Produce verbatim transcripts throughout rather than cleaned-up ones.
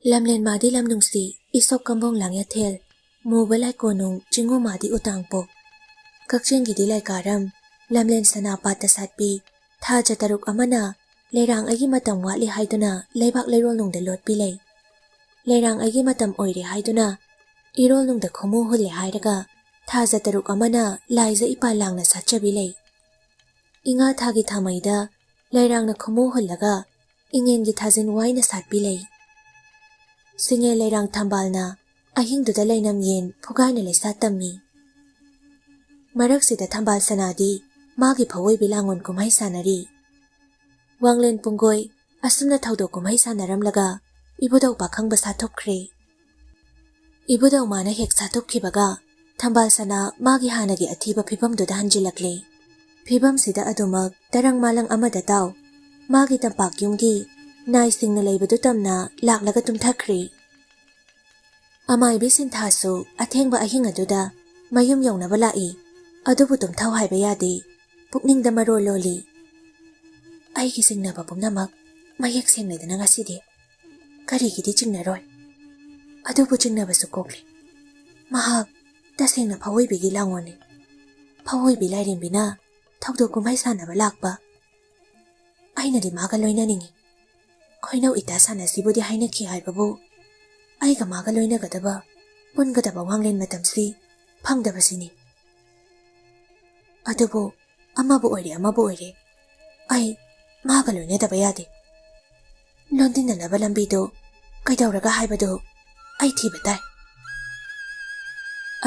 ꯂꯝꯂꯦꯟ ꯃꯥꯗꯤ ꯂꯝ ꯅꯨꯡꯁꯤ, ꯏꯁꯣꯛ ꯀꯝꯕꯣꯡ ꯂꯥꯡꯌꯥꯊꯦꯜ, ꯃꯨꯕ ꯂꯥꯏꯀꯣꯅꯨꯡ, ꯆꯤꯡꯉꯨ ꯃꯥꯗꯤ ꯎꯇꯥꯡꯄꯣꯛ꯫ ꯀꯛꯆꯤꯡꯒꯤꯗꯤ ꯂꯥꯏꯀꯥꯔꯝ, ꯂꯝꯂꯦꯟ ꯁꯅꯥ ꯄꯥꯠꯇ ꯁꯥꯠꯄꯤ, ꯊꯥꯖ ꯇꯔꯨꯛ ꯑꯃꯅ ꯂꯩꯔꯥꯡ ꯑꯩꯒꯤ ꯃꯇꯝ ꯋꯥꯠꯂꯤ ꯍꯥꯏꯗꯨꯅ ꯂꯩꯕꯥꯛ ꯂꯩꯔꯣꯜꯅꯨꯡꯗ ꯂꯣꯠꯄꯤ ꯂꯩ꯫ ꯂꯩꯔꯥꯡ ꯑꯩꯒꯤ ꯃꯇꯝ ꯑꯣꯏꯔꯦ ꯍꯥꯏꯗꯨꯅ ꯏꯔꯣꯜꯅꯨꯡꯗ ꯈꯨꯃꯨ ꯍꯨꯜꯂꯦ ꯍꯥꯏꯔꯒ ꯊꯥꯖ ꯇꯔꯨꯛ ꯑꯃꯅ ꯂꯥꯏꯖ ꯏꯄꯥꯜ ꯂꯥꯡꯅ ꯁꯥꯠꯆꯕꯤ ꯂꯩ꯫ ꯏꯉꯥ ꯊꯥꯒꯤ ꯊꯥꯃꯩꯗ ꯂꯩꯔꯥꯡꯅ ꯈꯨꯃꯨ ꯍꯨꯜꯂꯒ ꯏꯉꯦꯟꯒꯤ ꯊꯥꯖꯤꯟ ꯋꯥꯏꯅ ꯁꯥꯠꯄꯤ ꯂꯩ꯫ ꯁꯤꯡꯉꯦ ꯂꯩꯔꯥꯡ ꯊꯝꯕꯥꯜꯅ ꯑꯍꯤꯡꯗꯨꯗ ꯂꯩꯅꯝ ꯌꯦꯟ ꯐꯨꯒꯥꯏꯅ ꯂꯩꯁꯥ ꯇꯝꯃꯤ꯫ ꯃꯔꯛꯁꯤꯗ ꯊꯝꯕꯥꯜ ꯁꯅꯥꯗꯤ ꯃꯥꯒꯤ ꯐꯋꯣꯏꯕꯤ ꯂꯥꯡꯉꯣꯟ ꯀꯨꯝꯍꯩ ꯁꯥꯟꯅꯔꯤ꯫ ꯋꯥꯡꯂꯦꯟ ꯄꯨꯡꯒꯣꯏ ꯑꯁꯨꯝꯅ ꯊꯧꯗꯣꯛ ꯀꯨꯝꯍꯩ ꯁꯥꯟꯅꯔꯝꯂꯒ ꯏꯕꯨꯙꯧ ꯄꯥꯈꯪꯕ ꯁꯥꯊꯣꯛꯈ꯭ꯔꯦ꯫ ꯏꯕꯨꯙꯧ ꯃꯥꯅ ꯍꯦꯛ ꯁꯥꯊꯣꯛꯈꯤꯕꯒ ꯊꯝꯕꯥꯜ ꯁꯅꯥ ꯃꯥꯒꯤ ꯍꯥꯟꯅꯒꯤ ꯑꯊꯤꯕ ꯐꯤꯕꯝꯗꯨꯗ ꯍꯟꯖꯤꯜꯂꯛꯂꯦ꯫ ꯐꯤꯕꯝꯁꯤꯗ ꯑꯗꯨꯃꯛ ꯇꯔꯪ ꯃꯥꯂꯪ ꯑꯃꯗ ꯇꯥꯎ, ꯃꯥꯒꯤ ꯇꯝꯄꯥꯛ ꯌꯨꯝꯒꯤ ꯅꯥꯏꯁꯤꯡꯅ ꯂꯩꯕꯗꯨ ꯇꯝꯅ ꯂꯥꯛꯂꯒ ꯇꯨꯝꯊꯈ꯭ꯔꯦ꯫ ꯑꯃꯥꯏꯕꯤ ꯁꯤꯟꯊꯥꯁꯨ ꯑꯊꯦꯡꯕ ꯑꯍꯤꯡ ꯑꯗꯨꯗ ꯃꯌꯨꯝ ꯌꯧꯅꯕ ꯂꯥꯛꯏ꯫ ꯑꯗꯨꯕꯨ ꯇꯨꯝꯊꯧ ꯍꯥꯏꯕ ꯌꯥꯗꯦ꯫ ꯄꯨꯛꯅꯤꯡꯗ ꯃꯔꯣꯜ ꯂꯣꯜꯂꯤ꯫ ꯑꯩꯒꯤ ꯆꯤꯡꯅꯕ ꯄꯨꯝꯅꯃꯛ ꯃꯌꯦꯛ ꯁꯦꯡꯂꯦꯗꯅ ꯉꯁꯤꯗꯤ꯫ ꯀꯔꯤꯒꯤꯗꯤ ꯆꯤꯡꯅꯔꯣꯏ? ꯑꯗꯨꯕꯨ ꯆꯤꯡꯅꯕꯁꯨ ꯀꯣꯛꯂꯤ꯫ ꯃꯍꯥꯛ ꯇꯁꯦꯡꯅ ꯐꯋꯣꯏꯕꯤꯒꯤ ꯂꯥꯡꯉꯣꯟꯅꯤ꯫ ꯐꯋꯣꯏꯕꯤ ꯂꯥꯏꯔꯦꯝꯕꯤꯅ ꯊꯧꯗꯣꯛ ꯀꯨꯝꯍꯩ ꯁꯥꯟꯅꯕ ꯂꯥꯛꯄ꯫ ꯑꯩꯅꯗꯤ ꯃꯥꯒ ꯂꯣꯏꯅꯅꯤꯡꯏ꯫ ꯈꯣꯏꯅꯧ ꯏꯇꯥ ꯁꯥꯟꯅꯁꯤꯕꯨꯗꯤ ꯍꯥꯏꯅꯈꯤ ꯍꯥꯏꯕꯕꯨ, ꯑꯩꯒ ꯃꯥꯒ ꯂꯣꯏꯅꯒꯗꯕ, ꯄꯨꯟꯒꯗꯕ ꯋꯥꯡꯂꯦꯟ ꯃꯇꯝꯁꯤ ꯐꯪꯗꯕꯁꯤꯅꯤ꯫ ꯑꯗꯨꯕꯨ ꯑꯃꯕꯨ ꯑꯣꯏꯔꯦ ꯑꯃꯕꯨ ꯑꯣꯏꯔꯦ, ꯑꯩ ꯃꯥꯒ ꯂꯣꯏꯅꯗꯕ ꯌꯥꯗꯦ꯫ ꯂꯣꯟꯗꯤꯟꯅꯅꯕ ꯂꯝꯕꯤꯗꯨ ꯀꯩꯗꯧꯔꯒ ꯍꯥꯏꯕꯗꯨ ꯑꯩ ꯊꯤꯕ ꯇꯥꯏ꯫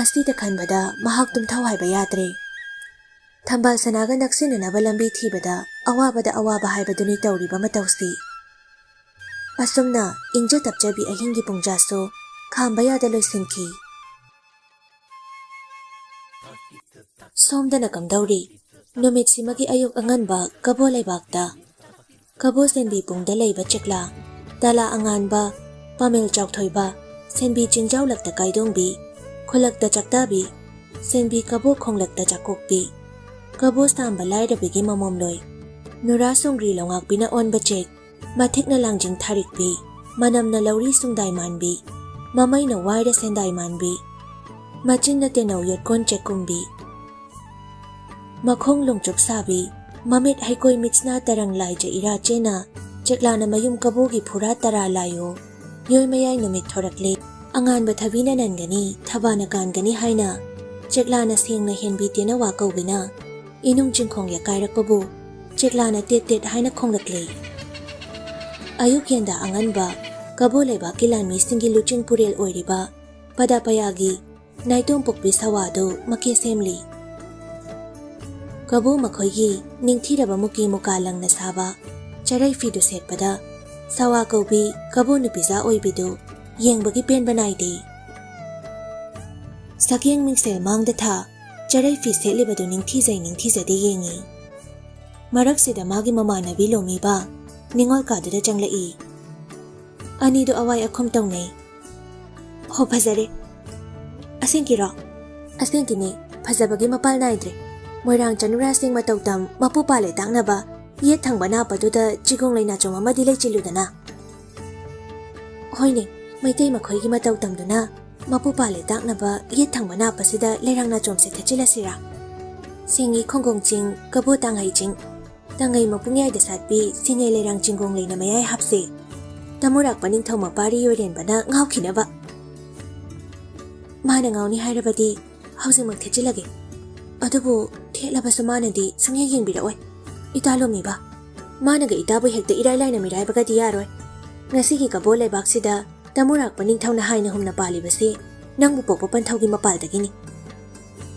ꯑꯁꯤꯗ ꯈꯟꯕꯗ ꯃꯍꯥꯛ ꯇꯨꯝꯊꯧ ꯍꯥꯏꯕ ꯌꯥꯗ꯭ꯔꯦ꯫ ꯊꯝꯕꯥꯜ ꯁꯅꯥꯒ ꯅꯛꯁꯤꯟꯅꯅꯕ ꯂꯝꯕꯤ ꯊꯤꯕꯗ ꯑꯋꯥꯕꯗ ꯑꯋꯥꯕ ꯍꯥꯏꯕꯗꯨꯅꯤ ꯇꯧꯔꯤꯕ ꯃꯇꯧꯁꯤ꯫ ꯑꯁꯨꯝꯅ ꯏꯪꯖ ꯇꯞꯆꯕꯤ ꯑꯍꯤꯡꯒꯤ ꯄꯨꯡꯖꯥꯁꯨ ꯈꯥꯝꯕ ꯌꯥꯗ ꯂꯣꯏꯁꯤꯟꯈꯤ꯫ ꯁꯣꯝꯗꯅ ꯀꯝꯗꯧꯔꯤ? ꯅꯨꯃꯤꯠꯁꯤꯃꯒꯤ ꯑꯌꯨꯛ ꯑꯉꯟꯕ ꯀꯕꯣ ꯂꯩꯕꯥꯛꯇ꯫ ꯀꯕꯣ ꯁꯦꯟꯕꯤ ꯄꯨꯡꯗ ꯂꯩꯕ ꯆꯦꯛꯂꯥ, ꯇꯂꯥ ꯑꯉꯥꯟꯕ, ꯄꯥꯃꯦꯜ ꯆꯥꯎꯊꯣꯏꯕ, ꯁꯦꯟꯕꯤ ꯆꯤꯡꯖꯥꯎꯂꯛꯇ ꯀꯥꯏꯗꯣꯡꯕꯤ, ꯈꯨꯜꯂꯛꯇ ꯆꯥꯛꯇꯥꯕꯤ, ꯁꯦꯟꯕꯤ ꯀꯕꯣ ꯈꯣꯡꯂꯛꯇ ꯆꯥꯛꯀꯣꯛꯄꯤ, ꯀꯕꯣ ꯁꯥꯝꯕ ꯂꯥꯏꯔꯕꯤꯒꯤ ꯃꯃꯣꯝꯂꯣꯏ, ꯅꯨꯔꯥ ꯁꯣꯡꯒ꯭ꯔꯤ ꯂꯧꯉꯥꯛꯄꯤꯅ ꯑꯣꯟꯕ ꯆꯦꯛ, ꯃꯊꯤꯛꯅ ꯂꯥꯡꯖꯤꯡ ꯊꯥꯔꯤꯛꯄꯤ, ꯃꯅꯝꯅ ꯂꯧꯔꯤ ꯁꯨꯡꯗꯥꯏ ꯃꯥꯟꯕꯤ, ꯃꯃꯩꯅ ꯋꯥꯏꯔ ꯁꯦꯟꯗꯥꯏ ꯃꯥꯟꯕꯤ, ꯃꯆꯤꯟꯅ ꯇꯦꯅꯧ ꯌꯣꯠꯀꯣꯟ ꯆꯦꯛꯀꯨꯝꯕꯤ, ꯃꯈꯣꯡ ꯂꯣꯡꯆꯨꯞ ꯁꯥꯕꯤ, ꯃꯃꯤꯠ ꯍꯩꯀꯣꯏ ꯃꯤꯠꯁꯅꯥ ꯇꯔꯪ ꯂꯥꯏꯖ ꯏꯔꯥ ꯆꯦꯅ ꯆꯦꯛꯂꯥꯅ ꯃꯌꯨꯝ ꯀꯕꯣꯒꯤ ꯐꯨꯔꯥ ꯇꯔꯥ ꯂꯥꯏꯌꯣ꯫ ꯌꯣꯏ ꯃꯌꯥꯏ ꯅꯨꯃꯤꯠ ꯊꯣꯔꯛꯂꯦ꯫ ꯑꯉꯥꯟꯕ ꯊꯕꯤꯅ ꯅꯟꯒꯅꯤ, ꯊꯕꯥꯅ ꯀꯥꯟꯒꯅꯤ ꯍꯥꯏꯅ ꯆꯦꯛꯂꯥꯅ ꯁꯦꯡꯅ ꯍꯦꯟꯕꯤ ꯇꯦꯅꯋꯥ ꯀꯧꯕꯤꯅ ꯏꯅꯨꯡ ꯆꯤꯡꯈꯣꯡ ꯌꯥꯀꯥꯏꯔꯛꯄꯕꯨ ꯆꯦꯛꯂꯥꯅ ꯇꯦꯠ ꯇꯦꯠ ꯍꯥꯏꯅ ꯈꯣꯡꯂꯛꯂꯦ꯫ ꯑꯌꯨꯛ ꯌꯦꯟꯗꯥ ꯑꯉꯟꯕ ꯀꯕꯣ ꯂꯩꯕꯥꯛꯀꯤ ꯂꯥꯟꯃꯤꯁꯤꯡꯒꯤ ꯂꯨꯆꯤꯡ ꯄꯨꯔꯦꯜ ꯑꯣꯏꯔꯤꯕ ꯄꯗꯥꯄꯌꯥꯒꯤ ꯅꯥꯏꯇꯣꯝ ꯄꯣꯛꯄꯤ ꯁꯋꯥꯗꯨ ꯃꯀꯦ ꯁꯦꯝꯂꯤ꯫ ꯀꯕꯣ ꯃꯈꯣꯏꯒꯤ ꯅꯤꯡꯊꯤꯔꯕ ꯃꯨꯀꯤ ꯃꯨꯀꯥ ꯂꯪꯅ ꯁꯥꯕ ꯆꯔꯩ ꯐꯤꯗꯨ ꯁꯦꯠꯄꯗ ꯁꯋꯥ ꯀꯧꯕꯤ ꯀꯕꯣ ꯅꯨꯄꯤꯖꯥ ꯑꯣꯏꯕꯤꯗꯨ ꯌꯦꯡꯕꯒꯤ ꯄꯦꯟꯕ ꯅꯥꯏꯗꯦ꯫ ꯁꯛꯌꯦꯡ ꯃꯤꯡꯁꯦꯜ ꯃꯥꯡꯗ ꯊꯥ ꯆꯔꯩ ꯐꯤ ꯁꯦꯠꯂꯤꯕꯗꯨ ꯅꯤꯡꯊꯤꯖꯩ ꯅꯤꯡꯊꯤꯖꯗꯦ ꯌꯦꯡꯉꯤ꯫ ꯃꯔꯛꯁꯤꯗ ꯃꯥꯒꯤ ꯃꯃꯥꯟꯅꯕꯤ ꯂꯣꯃꯤꯕ ꯅꯤꯉꯣꯜ ꯀꯥꯗꯨꯗ ꯆꯪꯂꯛꯏ꯫ ꯑꯅꯤꯗꯨ ꯑꯋꯥꯏ ꯑꯈꯨꯝ ꯇꯧꯅꯩ꯫ "ꯍꯣ, ꯐꯖꯔꯦ꯫ ꯑꯁꯦꯡꯀꯤꯔꯣ?" "ꯑꯁꯦꯡꯀꯤꯅꯦ, ꯐꯖꯕꯒꯤ ꯃꯄꯥꯜ ꯅꯥꯏꯗ꯭ꯔꯦ꯫ ꯃꯣꯏꯔꯥꯡ ꯆꯅꯨꯔꯥꯁꯤꯡ ꯃꯇꯧ ꯇꯝ ꯃꯄꯨ ꯄꯥꯜꯂꯦ ꯇꯥꯛꯅꯕ ꯌꯦꯠ ꯊꯪꯕ ꯅꯥꯞꯄꯗꯨꯗ ꯆꯤꯒꯣꯡ ꯂꯩꯅꯥꯆꯣꯝ ꯑꯃꯗꯤ ꯂꯩꯆꯤꯜꯂꯨꯗꯅ꯫" "ꯍꯣꯏꯅꯦ, ꯃꯩꯇꯩ ꯃꯈꯣꯏꯒꯤ ꯃꯇꯧ ꯇꯝꯗꯨꯅ ꯃꯄꯨ ꯄꯥꯜꯂꯦ ꯇꯥꯛꯅꯕ ꯌꯦꯠ ꯊꯪꯕ ꯅꯥꯞꯄꯁꯤꯗ ꯂꯩꯔꯥꯡ ꯅꯥꯆꯣꯝꯁꯦ ꯊꯦꯠꯆꯤꯜꯂꯁꯤꯔꯥ?" ꯁꯦꯡꯉꯤ ꯈꯣꯡꯒꯣꯡ ꯆꯤꯡ, ꯀꯕꯣ ꯇꯥꯡꯍꯩ ꯆꯤꯡ, ꯇꯥꯡꯉꯩ ꯃꯄꯨꯡꯌꯥꯏꯗ ꯁꯥꯠꯄꯤ ꯁꯤꯡꯉꯩ ꯂꯩꯔꯥꯡ ꯆꯤꯡꯒꯣꯡ ꯂꯩꯅ ꯃꯌꯥꯏ ꯍꯥꯞꯁꯦ꯫ ꯇꯃꯨꯔꯥꯛꯄ ꯅꯤꯡꯊꯧ ꯃꯄꯥꯔꯤ ꯌꯣꯏꯔꯦꯟꯕꯅ ꯉꯥꯎꯈꯤꯅꯕ꯫ ꯃꯥꯅ ꯉꯥꯎꯅꯤ ꯍꯥꯏꯔꯕꯗꯤ ꯍꯧꯖꯤꯛꯃꯛ ꯊꯦꯠꯆꯤꯜꯂꯒꯦ꯫ ꯑꯗꯨꯕꯨ ꯊꯦꯠꯂꯕꯁꯨ ꯃꯥꯅꯗꯤ ꯁꯨꯡꯌꯦꯡ ꯌꯦꯡꯕꯤꯔꯛꯑꯣꯏ꯫ ꯏꯇꯥ ꯂꯣꯃꯤꯕ, ꯃꯥꯅꯒ ꯏꯇꯥꯕꯨ ꯍꯦꯛꯇ ꯏꯔꯥꯏ ꯂꯥꯏꯅ ꯃꯤꯔꯥꯏꯕꯒꯗꯤ ꯌꯥꯔꯣꯏ꯫ ꯉꯁꯤꯒꯤ ꯀꯕꯣ ꯂꯩꯕꯥꯛꯁꯤꯗ ꯇꯃꯨꯔꯥꯛꯄ ꯅꯤꯡꯊꯧꯅ ꯍꯥꯏꯅ ꯍꯨꯝꯅ ꯄꯥꯜꯂꯤꯕꯁꯤ ꯅꯪꯕꯨ ꯄꯣꯛꯄ ꯄꯟꯊꯧꯒꯤ ꯃꯄꯥꯜꯗꯒꯤꯅꯤ꯫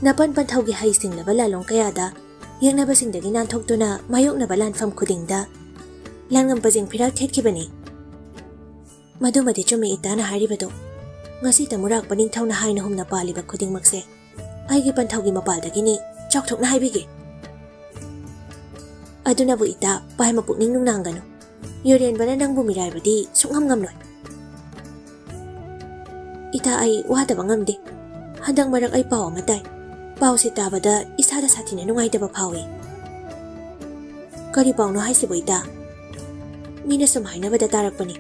ꯅꯄꯟ ꯄꯟꯊꯧꯒꯤ ꯍꯩ ꯁꯤꯡꯂꯕ ꯂꯥꯂꯣꯡ ꯀꯌꯥꯗ ꯌꯦꯛꯅꯕꯁꯤꯡꯗꯒꯤ ꯅꯥꯟꯊꯣꯛꯇꯨꯅ ꯃꯥꯌꯣꯛꯅꯕ ꯂꯥꯟꯐꯝ ꯈꯨꯗꯤꯡꯗ ꯂꯥꯟꯉꯝ ꯄꯖꯦꯡ ꯐꯤꯔꯥꯜ ꯊꯦꯠꯈꯤꯕꯅꯤ꯫ ꯃꯗꯨꯃꯗꯤ ꯆꯨꯝꯃꯤ ꯏꯇꯥꯅ ꯍꯥꯏꯔꯤꯕꯗꯣ꯫ ꯉꯁꯤ ꯇꯃꯨꯔꯥꯛꯄ ꯅꯤꯡꯊꯧꯅ ꯍꯥꯏꯅ ꯍꯨꯝꯅ ꯄꯥꯜꯂꯤꯕ ꯈꯨꯗꯤꯡꯃꯛꯁꯦ ꯑꯩꯒꯤ ꯄꯟꯊꯧꯒꯤ ꯃꯄꯥꯜꯗꯒꯤꯅꯤ, ꯆꯥꯎꯊꯣꯛꯅ ꯍꯥꯏꯕꯤꯒꯦ꯫ ꯑꯗꯨꯅꯕꯨ ꯏꯇꯥ, ꯄꯥꯏꯃ ꯄꯨꯛꯅꯤꯡ ꯅꯨꯡꯅꯥꯡꯒꯅꯨ꯫ ꯌꯣꯔꯦꯟꯕꯅ ꯅꯪꯕꯨ ꯃꯤꯔꯥꯏꯕꯗꯤ ꯁꯨꯡꯉꯝ ꯉꯝꯂꯣꯏ꯫ ꯏꯇꯥ, ꯑꯩ ꯋꯥꯗꯕ ꯉꯝꯗꯦ꯫ ꯍꯟꯗꯛ ꯃꯔꯛ ꯑꯩ ꯄꯥꯎ ꯑꯃ ꯇꯥꯏ꯫ ꯄꯥꯎꯁꯦ ꯇꯥꯕꯗ ꯏꯁꯥꯗ ꯁꯥꯊꯤꯅ ꯅꯨꯡꯉꯥꯏꯇꯕ ꯐꯥꯎꯏ꯫ ꯀꯔꯤ ꯄꯥꯎꯅꯣ ꯍꯥꯏꯁꯤꯕꯣ ꯏꯇꯥ? ꯃꯤꯅ ꯁꯨꯝ ꯍꯥꯏꯅꯕꯗ ꯇꯥꯔꯛꯄꯅꯤ꯫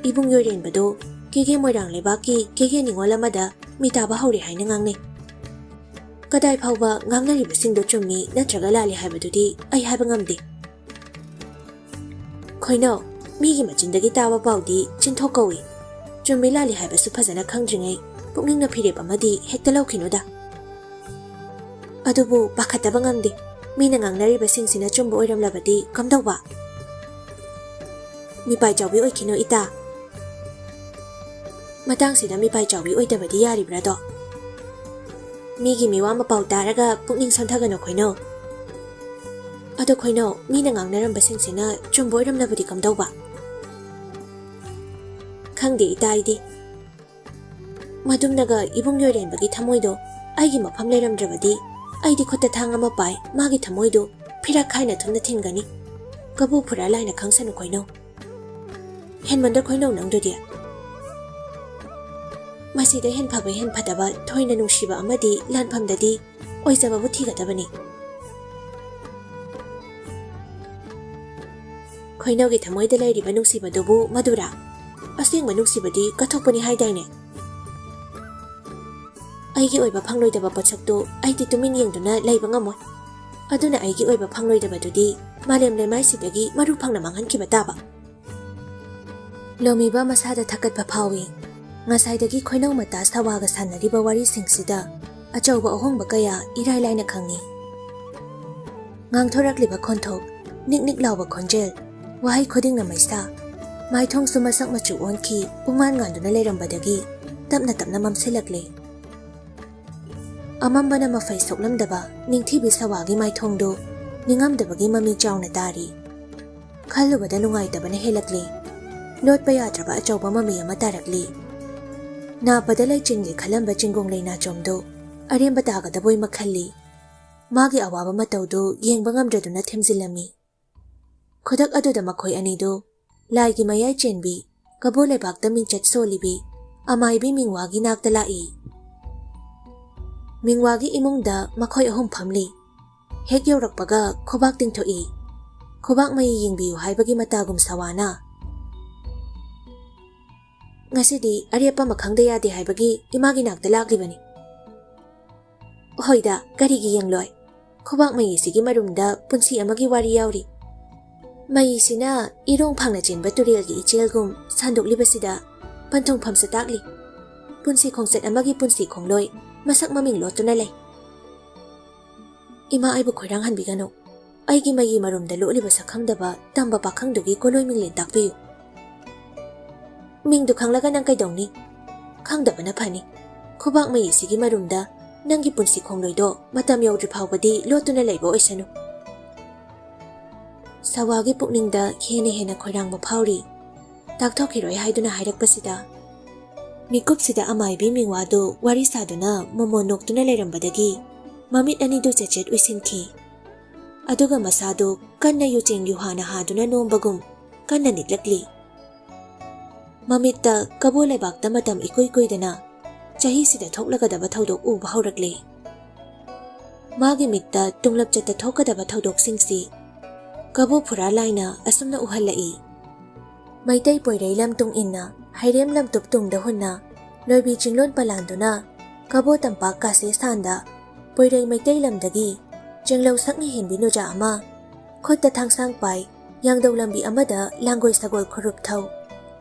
ꯏꯕꯨꯡ ꯌꯣꯏꯔꯦꯟꯕꯗꯨ ꯀꯦꯒꯦ ꯃꯣꯏꯔꯥꯡ ꯂꯩꯕꯥꯛꯀꯤ ꯀꯦꯒꯦ ꯅꯤꯉꯣꯜ ꯑꯃꯗ ꯃꯤꯇꯥꯕ ꯍꯧꯔꯦ ꯍꯥꯏꯅ ꯉꯥꯡꯅꯩ꯫ ꯀꯗꯥꯏ ꯐꯥꯎꯕ ꯉꯥꯡꯅꯔꯤꯕꯁꯤꯡꯗꯣ ꯆꯨꯝꯃꯤ ꯅꯠꯇ꯭ꯔꯒ ꯂꯥꯜꯂꯤ ꯍꯥꯏꯕꯗꯨꯗꯤ ꯑꯩ ꯍꯥꯏꯕ ꯉꯝꯗꯦ꯫ ꯈꯣꯏꯅꯧ, ꯃꯤꯒꯤ ꯃꯆꯤꯟꯗꯒꯤ ꯇꯥꯕ ꯄꯥꯎꯗꯤ ꯆꯤꯟꯊꯣꯛ ꯀꯧꯏ꯫ ꯆꯨꯝꯃꯤ ꯂꯥꯜꯂꯤ ꯍꯥꯏꯕꯁꯨ ꯐꯖꯅ ꯈꯪꯗ꯭ꯔꯤꯉꯩ ꯄꯨꯛꯅꯤꯡꯅ ꯐꯤꯔꯦꯞ ꯑꯃꯗꯤ ꯍꯦꯛꯇ ꯂꯧꯈꯤꯅꯨꯗ꯫ ꯑꯗꯨꯕꯨ ꯄꯥꯈꯠꯇꯕ ꯉꯝꯗꯦ꯫ ꯃꯤꯅ ꯉꯥꯡꯅꯔꯤꯕꯁꯤꯡꯁꯤꯅ ꯆꯨꯝꯕ ꯑꯣꯏꯔꯝꯂꯕꯗꯤ ꯀꯝꯗꯧꯕ? ꯃꯤꯄꯥꯏ ꯆꯥꯎꯕꯤ ꯑꯣꯏꯈꯤꯅꯨ ꯏꯇꯥ꯫ ꯃꯇꯥꯡꯁꯤꯗ ꯃꯤꯄꯥꯏ ꯆꯥꯎꯕꯤ ꯑꯣꯏꯗꯕꯗꯤ ꯌꯥꯔꯤꯕ꯭ꯔꯥꯗꯣ? ꯃꯤꯒꯤ ꯃꯤꯋꯥ ꯃꯄꯥꯎ ꯇꯥꯔꯒ ꯄꯨꯛꯅꯤꯡ ꯁꯣꯟꯊꯒꯅꯨ ꯈꯣꯏꯅꯧ꯫ ꯑꯗꯣ ꯈꯣꯏꯅꯧ, ꯃꯤꯅ ꯉꯥꯡꯅꯔꯝꯕꯁꯤꯡꯁꯤꯅ ꯆꯨꯝꯕ ꯑꯣꯏꯔꯝꯂꯕꯗꯤ ꯀꯝꯗꯧꯕ? ꯈꯪꯗꯦ ꯏꯇꯥ ꯑꯩꯗꯤ꯫ ꯃꯗꯨꯝꯅꯒ ꯏꯕꯨꯡ ꯌꯣꯏꯔꯦꯟꯕꯒꯤ ꯊꯃꯣꯏꯗꯣ ꯑꯩꯒꯤ ꯃꯐꯝ ꯂꯩꯔꯝꯗ꯭ꯔꯕꯗꯤ ꯑꯩꯗꯤ ꯈꯨꯠꯇ ꯊꯥꯡ ꯑꯃ ꯄꯥꯏ ꯃꯥꯒꯤ ꯊꯃꯣꯏꯗꯨ ꯐꯤꯔꯛ ꯍꯥꯏꯅ ꯊꯨꯅ ꯊꯤꯟꯒꯅꯤ꯫ ꯀꯕꯨ ꯐꯨꯔꯥ ꯂꯥꯏꯅ ꯈꯪꯁꯅꯨ ꯈꯣꯏꯅꯧ꯫ ꯍꯦꯟꯃꯟꯗ꯭ꯔ ꯈꯣꯏꯅꯧ ꯅꯪꯗꯨꯗꯤ꯫ ꯃꯁꯤꯗ ꯍꯦꯟ ꯐꯕ ꯍꯦꯟ ꯐꯠꯇꯕ ꯊꯣꯏꯅ ꯅꯨꯡꯁꯤꯕ ꯑꯃꯗꯤ ꯂꯥꯟꯐꯝꯗꯗꯤ ꯑꯣꯏꯖꯕꯕꯨ ꯊꯤꯒꯗꯕꯅꯤ꯫ ꯈꯣꯏꯅꯧꯒꯤ ꯊꯃꯣꯏꯗ ꯂꯩꯔꯤꯕ ꯅꯨꯡꯁꯤꯕꯗꯨꯕꯨ ꯃꯗꯨꯔꯥ? ꯑꯁꯦꯡꯕ ꯅꯨꯡꯁꯤꯕꯗꯤ ꯀꯠꯊꯣꯛꯄꯅꯤ ꯍꯥꯏꯗꯥꯏꯅꯦ? ꯑꯩꯒꯤ ꯑꯣꯏꯕ ꯐꯪꯂꯣꯏꯗꯕ ꯄꯣꯠꯁꯛꯇꯨ ꯑꯩꯗꯤ ꯇꯨꯃꯤꯟ ꯌꯦꯡꯗꯨꯅ ꯂꯩꯕ ꯉꯝꯃꯣꯏ꯫ ꯑꯗꯨꯅ ꯑꯩꯒꯤ ꯑꯣꯏꯕ ꯐꯪꯂꯣꯏꯗꯕꯗꯨꯗꯤ ꯃꯥꯂꯦꯝ ꯂꯩꯃꯥꯏꯁꯤꯗꯒꯤ ꯃꯔꯨ ꯐꯪꯅ ꯃꯥꯡꯍꯟꯈꯤꯕ ꯇꯥꯕ꯫ ꯂꯣꯃꯤꯕ ꯃꯁꯥꯗ ꯊꯛꯀꯠꯄ ꯐꯥꯎꯏ꯫ ꯉꯁꯥꯏꯗꯒꯤ ꯈꯣꯏꯅꯧ ꯃꯇꯥ ꯁꯋꯥꯒ ꯁꯥꯟꯅꯔꯤꯕ ꯋꯥꯔꯤꯁꯤꯡꯁꯤꯗ ꯑꯆꯧꯕ ꯑꯍꯣꯡꯕ ꯀꯌꯥ ꯏꯔꯥꯏ ꯂꯥꯏꯅ ꯈꯪꯏ꯫ ꯉꯥꯡꯊꯣꯔꯛꯂꯤꯕ ꯈꯣꯟꯊꯣꯛ, ꯅꯤꯛ ꯅꯤꯛ ꯂꯥꯎꯕ ꯈꯣꯟꯖꯦꯜ, ꯋꯥꯍꯩ ꯈꯨꯗꯤꯡꯅ ꯃꯩꯁꯥ꯫ ꯃꯥꯏꯊꯣꯡꯁꯨ ꯃꯁꯛ ꯃꯆꯨ ꯑꯣꯟꯈꯤ, ꯄꯨꯡꯉꯥꯟ ꯉꯥꯟꯗꯨꯅ ꯂꯩꯔꯝꯕꯗꯒꯤ ꯇꯞꯅ ꯇꯞꯅ ꯃꯝꯁꯤꯜꯂꯛꯂꯦ꯫ ꯑꯃꯝꯕꯅ ꯃꯐꯩ ꯁꯣꯛꯂꯝꯗꯕ ꯅꯤꯡꯊꯤꯕꯤ ꯁꯋꯥꯒꯤ ꯃꯥꯏꯊꯣꯡꯗꯨ ꯅꯤꯡꯉꯝꯗꯕꯒꯤ ꯃꯃꯤ ꯆꯥꯎꯅ ꯇꯥꯔꯤ꯫ ꯈꯜꯂꯨꯕꯗ ꯅꯨꯡꯉꯥꯏꯇꯕꯅ ꯍꯦꯜꯂꯛꯂꯦ꯫ ꯂꯣꯠꯄ ꯌꯥꯗ꯭ꯔꯕ ꯑꯆꯧꯕ ꯃꯃꯤ ꯑꯃ ꯇꯥꯔꯛꯂꯤ꯫ ꯅꯥꯞꯄꯗ ꯂꯩꯆꯤꯟꯒꯦ ꯈꯜꯂꯝꯕ ꯆꯤꯡꯒꯣꯡ ꯂꯩ ꯅꯥꯆꯣꯝꯗꯨ ꯑꯔꯦꯝꯕ ꯇꯥꯒꯗꯕꯣꯏ ꯃꯈꯜꯂꯤ꯫ ꯃꯥꯒꯤ ꯑꯋꯥꯕ ꯃꯇꯧꯗꯨ ꯌꯦꯡꯕ ꯉꯝꯗ꯭ꯔꯗꯨꯅ ꯊꯦꯝꯖꯤꯜꯂꯝꯃꯤ꯫ ꯈꯨꯗꯛ ꯑꯗꯨꯗ ꯃꯈꯣꯏ ꯑꯅꯤꯗꯨ ꯂꯥꯏꯒꯤ ꯃꯌꯥꯏ ꯆꯦꯟꯕꯤ, ꯀꯕꯣ ꯂꯩꯕꯥꯛꯇ ꯃꯤꯡꯆꯠ ꯁꯣꯜꯂꯤꯕꯤ ꯑꯃꯥꯏꯕꯤ ꯃꯤꯡꯋꯥꯒꯤ ꯅꯥꯛꯇ ꯂꯥꯛꯏ꯫ ꯃꯤꯡꯋꯥꯒꯤ ꯏꯃꯨꯡꯗ ꯃꯈꯣꯏ ꯑꯍꯨꯝ ꯐꯝꯂꯤ꯫ ꯍꯦꯛ ꯌꯧꯔꯛꯄꯒ ꯈꯨꯕꯥꯛ ꯇꯤꯡꯊꯣꯛꯏ꯫ ꯈꯨꯕꯥꯛ ꯃꯌꯤ ꯌꯦꯡꯕꯤꯌꯨ ꯍꯥꯏꯕꯒꯤ ꯃꯇꯥꯒꯨꯝ ꯁꯋꯥꯅ ꯉꯁꯤꯗꯤ ꯑꯔꯦꯞꯄ ꯑꯃ ꯈꯪꯗ ꯌꯥꯗꯦ ꯍꯥꯏꯕꯒꯤ ꯏꯃꯥꯒꯤ ꯅꯥꯛꯇ ꯂꯥꯛꯂꯤꯕꯅꯤ꯫ ꯍꯣꯏꯗ, ꯀꯔꯤꯒꯤ ꯌꯦꯡꯂꯣꯏ? ꯈꯨꯕꯥꯛ ꯃꯌꯤꯁꯤꯒꯤ ꯃꯔꯨꯝꯗ ꯄꯨꯟꯁꯤ ꯑꯃꯒꯤ ꯋꯥꯔꯤ ꯌꯥꯎꯔꯤ꯫ ꯃꯌꯤꯁꯤꯅ ꯏꯔꯣꯡ ꯐꯥꯡꯅ ꯆꯦꯟꯕ ꯇꯨꯔꯦꯜꯒꯤ ꯏꯆꯦꯜꯒꯨꯝ ꯁꯟꯗꯣꯛꯂꯤꯕꯁꯤꯗ ꯄꯟꯊꯨꯡꯐꯝꯁꯨ ꯇꯥꯛꯂꯤ꯫ ꯄꯨꯟꯁꯤ ꯈꯣꯡꯆꯠ ꯑꯃꯒꯤ ꯄꯨꯟꯁꯤ ꯈꯣꯡꯂꯣꯏ ꯃꯁꯛ ꯃꯃꯤꯡ ꯂꯣꯠꯇꯨꯅ ꯂꯩ꯫ ꯏꯃꯥ, ꯑꯩꯕꯨ ꯈꯣꯏꯔꯥꯡꯍꯟꯕꯤꯒꯅꯨ꯫ ꯑꯩꯒꯤ ꯃꯌꯤ ꯃꯔꯨꯝꯗ ꯂꯣꯠꯂꯤꯕ ꯁꯛꯈꯪꯗꯕ ꯇꯝꯕ ꯄꯥꯈꯪꯗꯨꯒꯤ ꯀꯣꯂꯣꯏ ꯃꯤꯡꯂꯦꯟ ꯇꯥꯛꯄꯤꯌꯨ꯫ ꯃꯤꯡꯗꯨ ꯈꯪꯂꯒ ꯅꯪ ꯀꯩꯗꯧꯅꯤ? ꯈꯪꯗꯕꯅ ꯐꯅꯤ꯫ ꯈꯨꯕꯥꯛ ꯃꯌꯤꯁꯤꯒꯤ ꯃꯔꯨꯝꯗ ꯅꯪꯒꯤ ꯄꯨꯟꯁꯤ ꯈꯣꯡꯂꯣꯏꯗꯣ ꯃꯇꯝ ꯌꯧꯗ꯭ꯔꯤ ꯐꯥꯎꯕꯗꯤ ꯂꯣꯠꯇꯨꯅ ꯂꯩꯕ ꯑꯣꯏꯁꯅꯨ꯫ ꯁꯋꯥꯒꯤ ꯄꯨꯛꯅꯤꯡꯗ ꯍꯦꯟꯅ ꯍꯦꯟꯅ ꯈꯣꯏꯔꯥꯡꯕ ꯐꯥꯎꯔꯤ꯫ ꯇꯥꯛꯊꯣꯛꯈꯤꯔꯣꯏ ꯍꯥꯏꯗꯨꯅ ꯍꯥꯏꯔꯛꯄꯁꯤꯗ꯫ ꯃꯤꯀꯨꯞꯁꯤꯗ ꯑꯃꯥꯏꯕꯤ ꯃꯤꯋꯥꯗꯨ ꯋꯥꯔꯤ ꯁꯥꯗꯨꯅ ꯃꯣꯃꯣꯟ ꯅꯣꯛꯇꯨꯅ ꯂꯩꯔꯝꯕꯗꯒꯤ ꯃꯃꯤꯠ ꯑꯅꯤꯗꯨ ꯆꯦꯠꯆꯦꯠ ꯎꯏꯁꯤꯟꯈꯤ꯫ ꯑꯗꯨꯒ ꯃꯁꯥꯗꯨ ꯀꯟꯅ ꯌꯨꯆꯦꯡ ꯌꯨꯍꯥꯅ ꯍꯥꯗꯨꯅ ꯅꯣꯝꯕꯒꯨꯝ ꯀꯟꯅ ꯅꯤꯛꯂꯛꯂꯤ꯫ ꯃꯃꯤꯠꯇ ꯀꯕꯣ ꯂꯩꯕꯥꯛꯇ ꯃꯇꯝ ꯏꯀꯨꯏ ꯀꯨꯏꯗꯅ ꯆꯍꯤꯁꯤꯗ ꯊꯣꯛꯂꯒꯗꯕ ꯊꯧꯗꯣꯛ ꯎꯕ ꯍꯧꯔꯛꯂꯦ꯫ ꯃꯥꯒꯤ ꯃꯤꯠꯇ ꯇꯨꯡꯂꯞꯆꯠꯇ ꯊꯣꯛꯀꯗꯕ ꯊꯧꯗꯣꯛꯁꯤꯡꯁꯤ ꯀꯕꯣ ꯐꯨꯔꯥ ꯂꯥꯏꯅ ꯑꯁꯨꯝꯅ ꯎꯍꯜꯂꯛꯏ꯫ ꯃꯩꯇꯩ ꯄꯣꯏꯔꯩ ꯂꯝ ꯇꯨꯡ ꯏꯟꯅ ꯍꯩꯔꯦꯝ ꯂꯝꯇꯨꯞ ꯇꯨꯡꯗ ꯍꯨꯟꯅ ꯂꯣꯏꯕꯤ ꯆꯤꯡꯂꯣꯟ ꯄꯂꯥꯟꯗꯨꯅ ꯀꯕꯣ ꯇꯝꯄꯥꯛ ꯀꯥꯁꯦ ꯁꯥꯟꯗ ꯄꯣꯏꯔꯩ ꯃꯩꯇꯩ ꯂꯝꯗꯒꯤ ꯆꯦꯡꯂꯧ ꯁꯛꯅ ꯍꯦꯟꯕꯤ ꯅꯨꯖꯥ ꯑꯃ ꯈꯨꯠꯇ ꯊꯥꯡꯁꯥꯡ ꯄꯥꯏ ꯌꯥꯡꯗꯧ ꯂꯝꯕꯤ ꯑꯃꯗ ꯂꯥꯡꯒꯣꯏ ꯁꯒꯣꯜ ꯈꯨꯔꯨꯞ ꯊꯧ꯫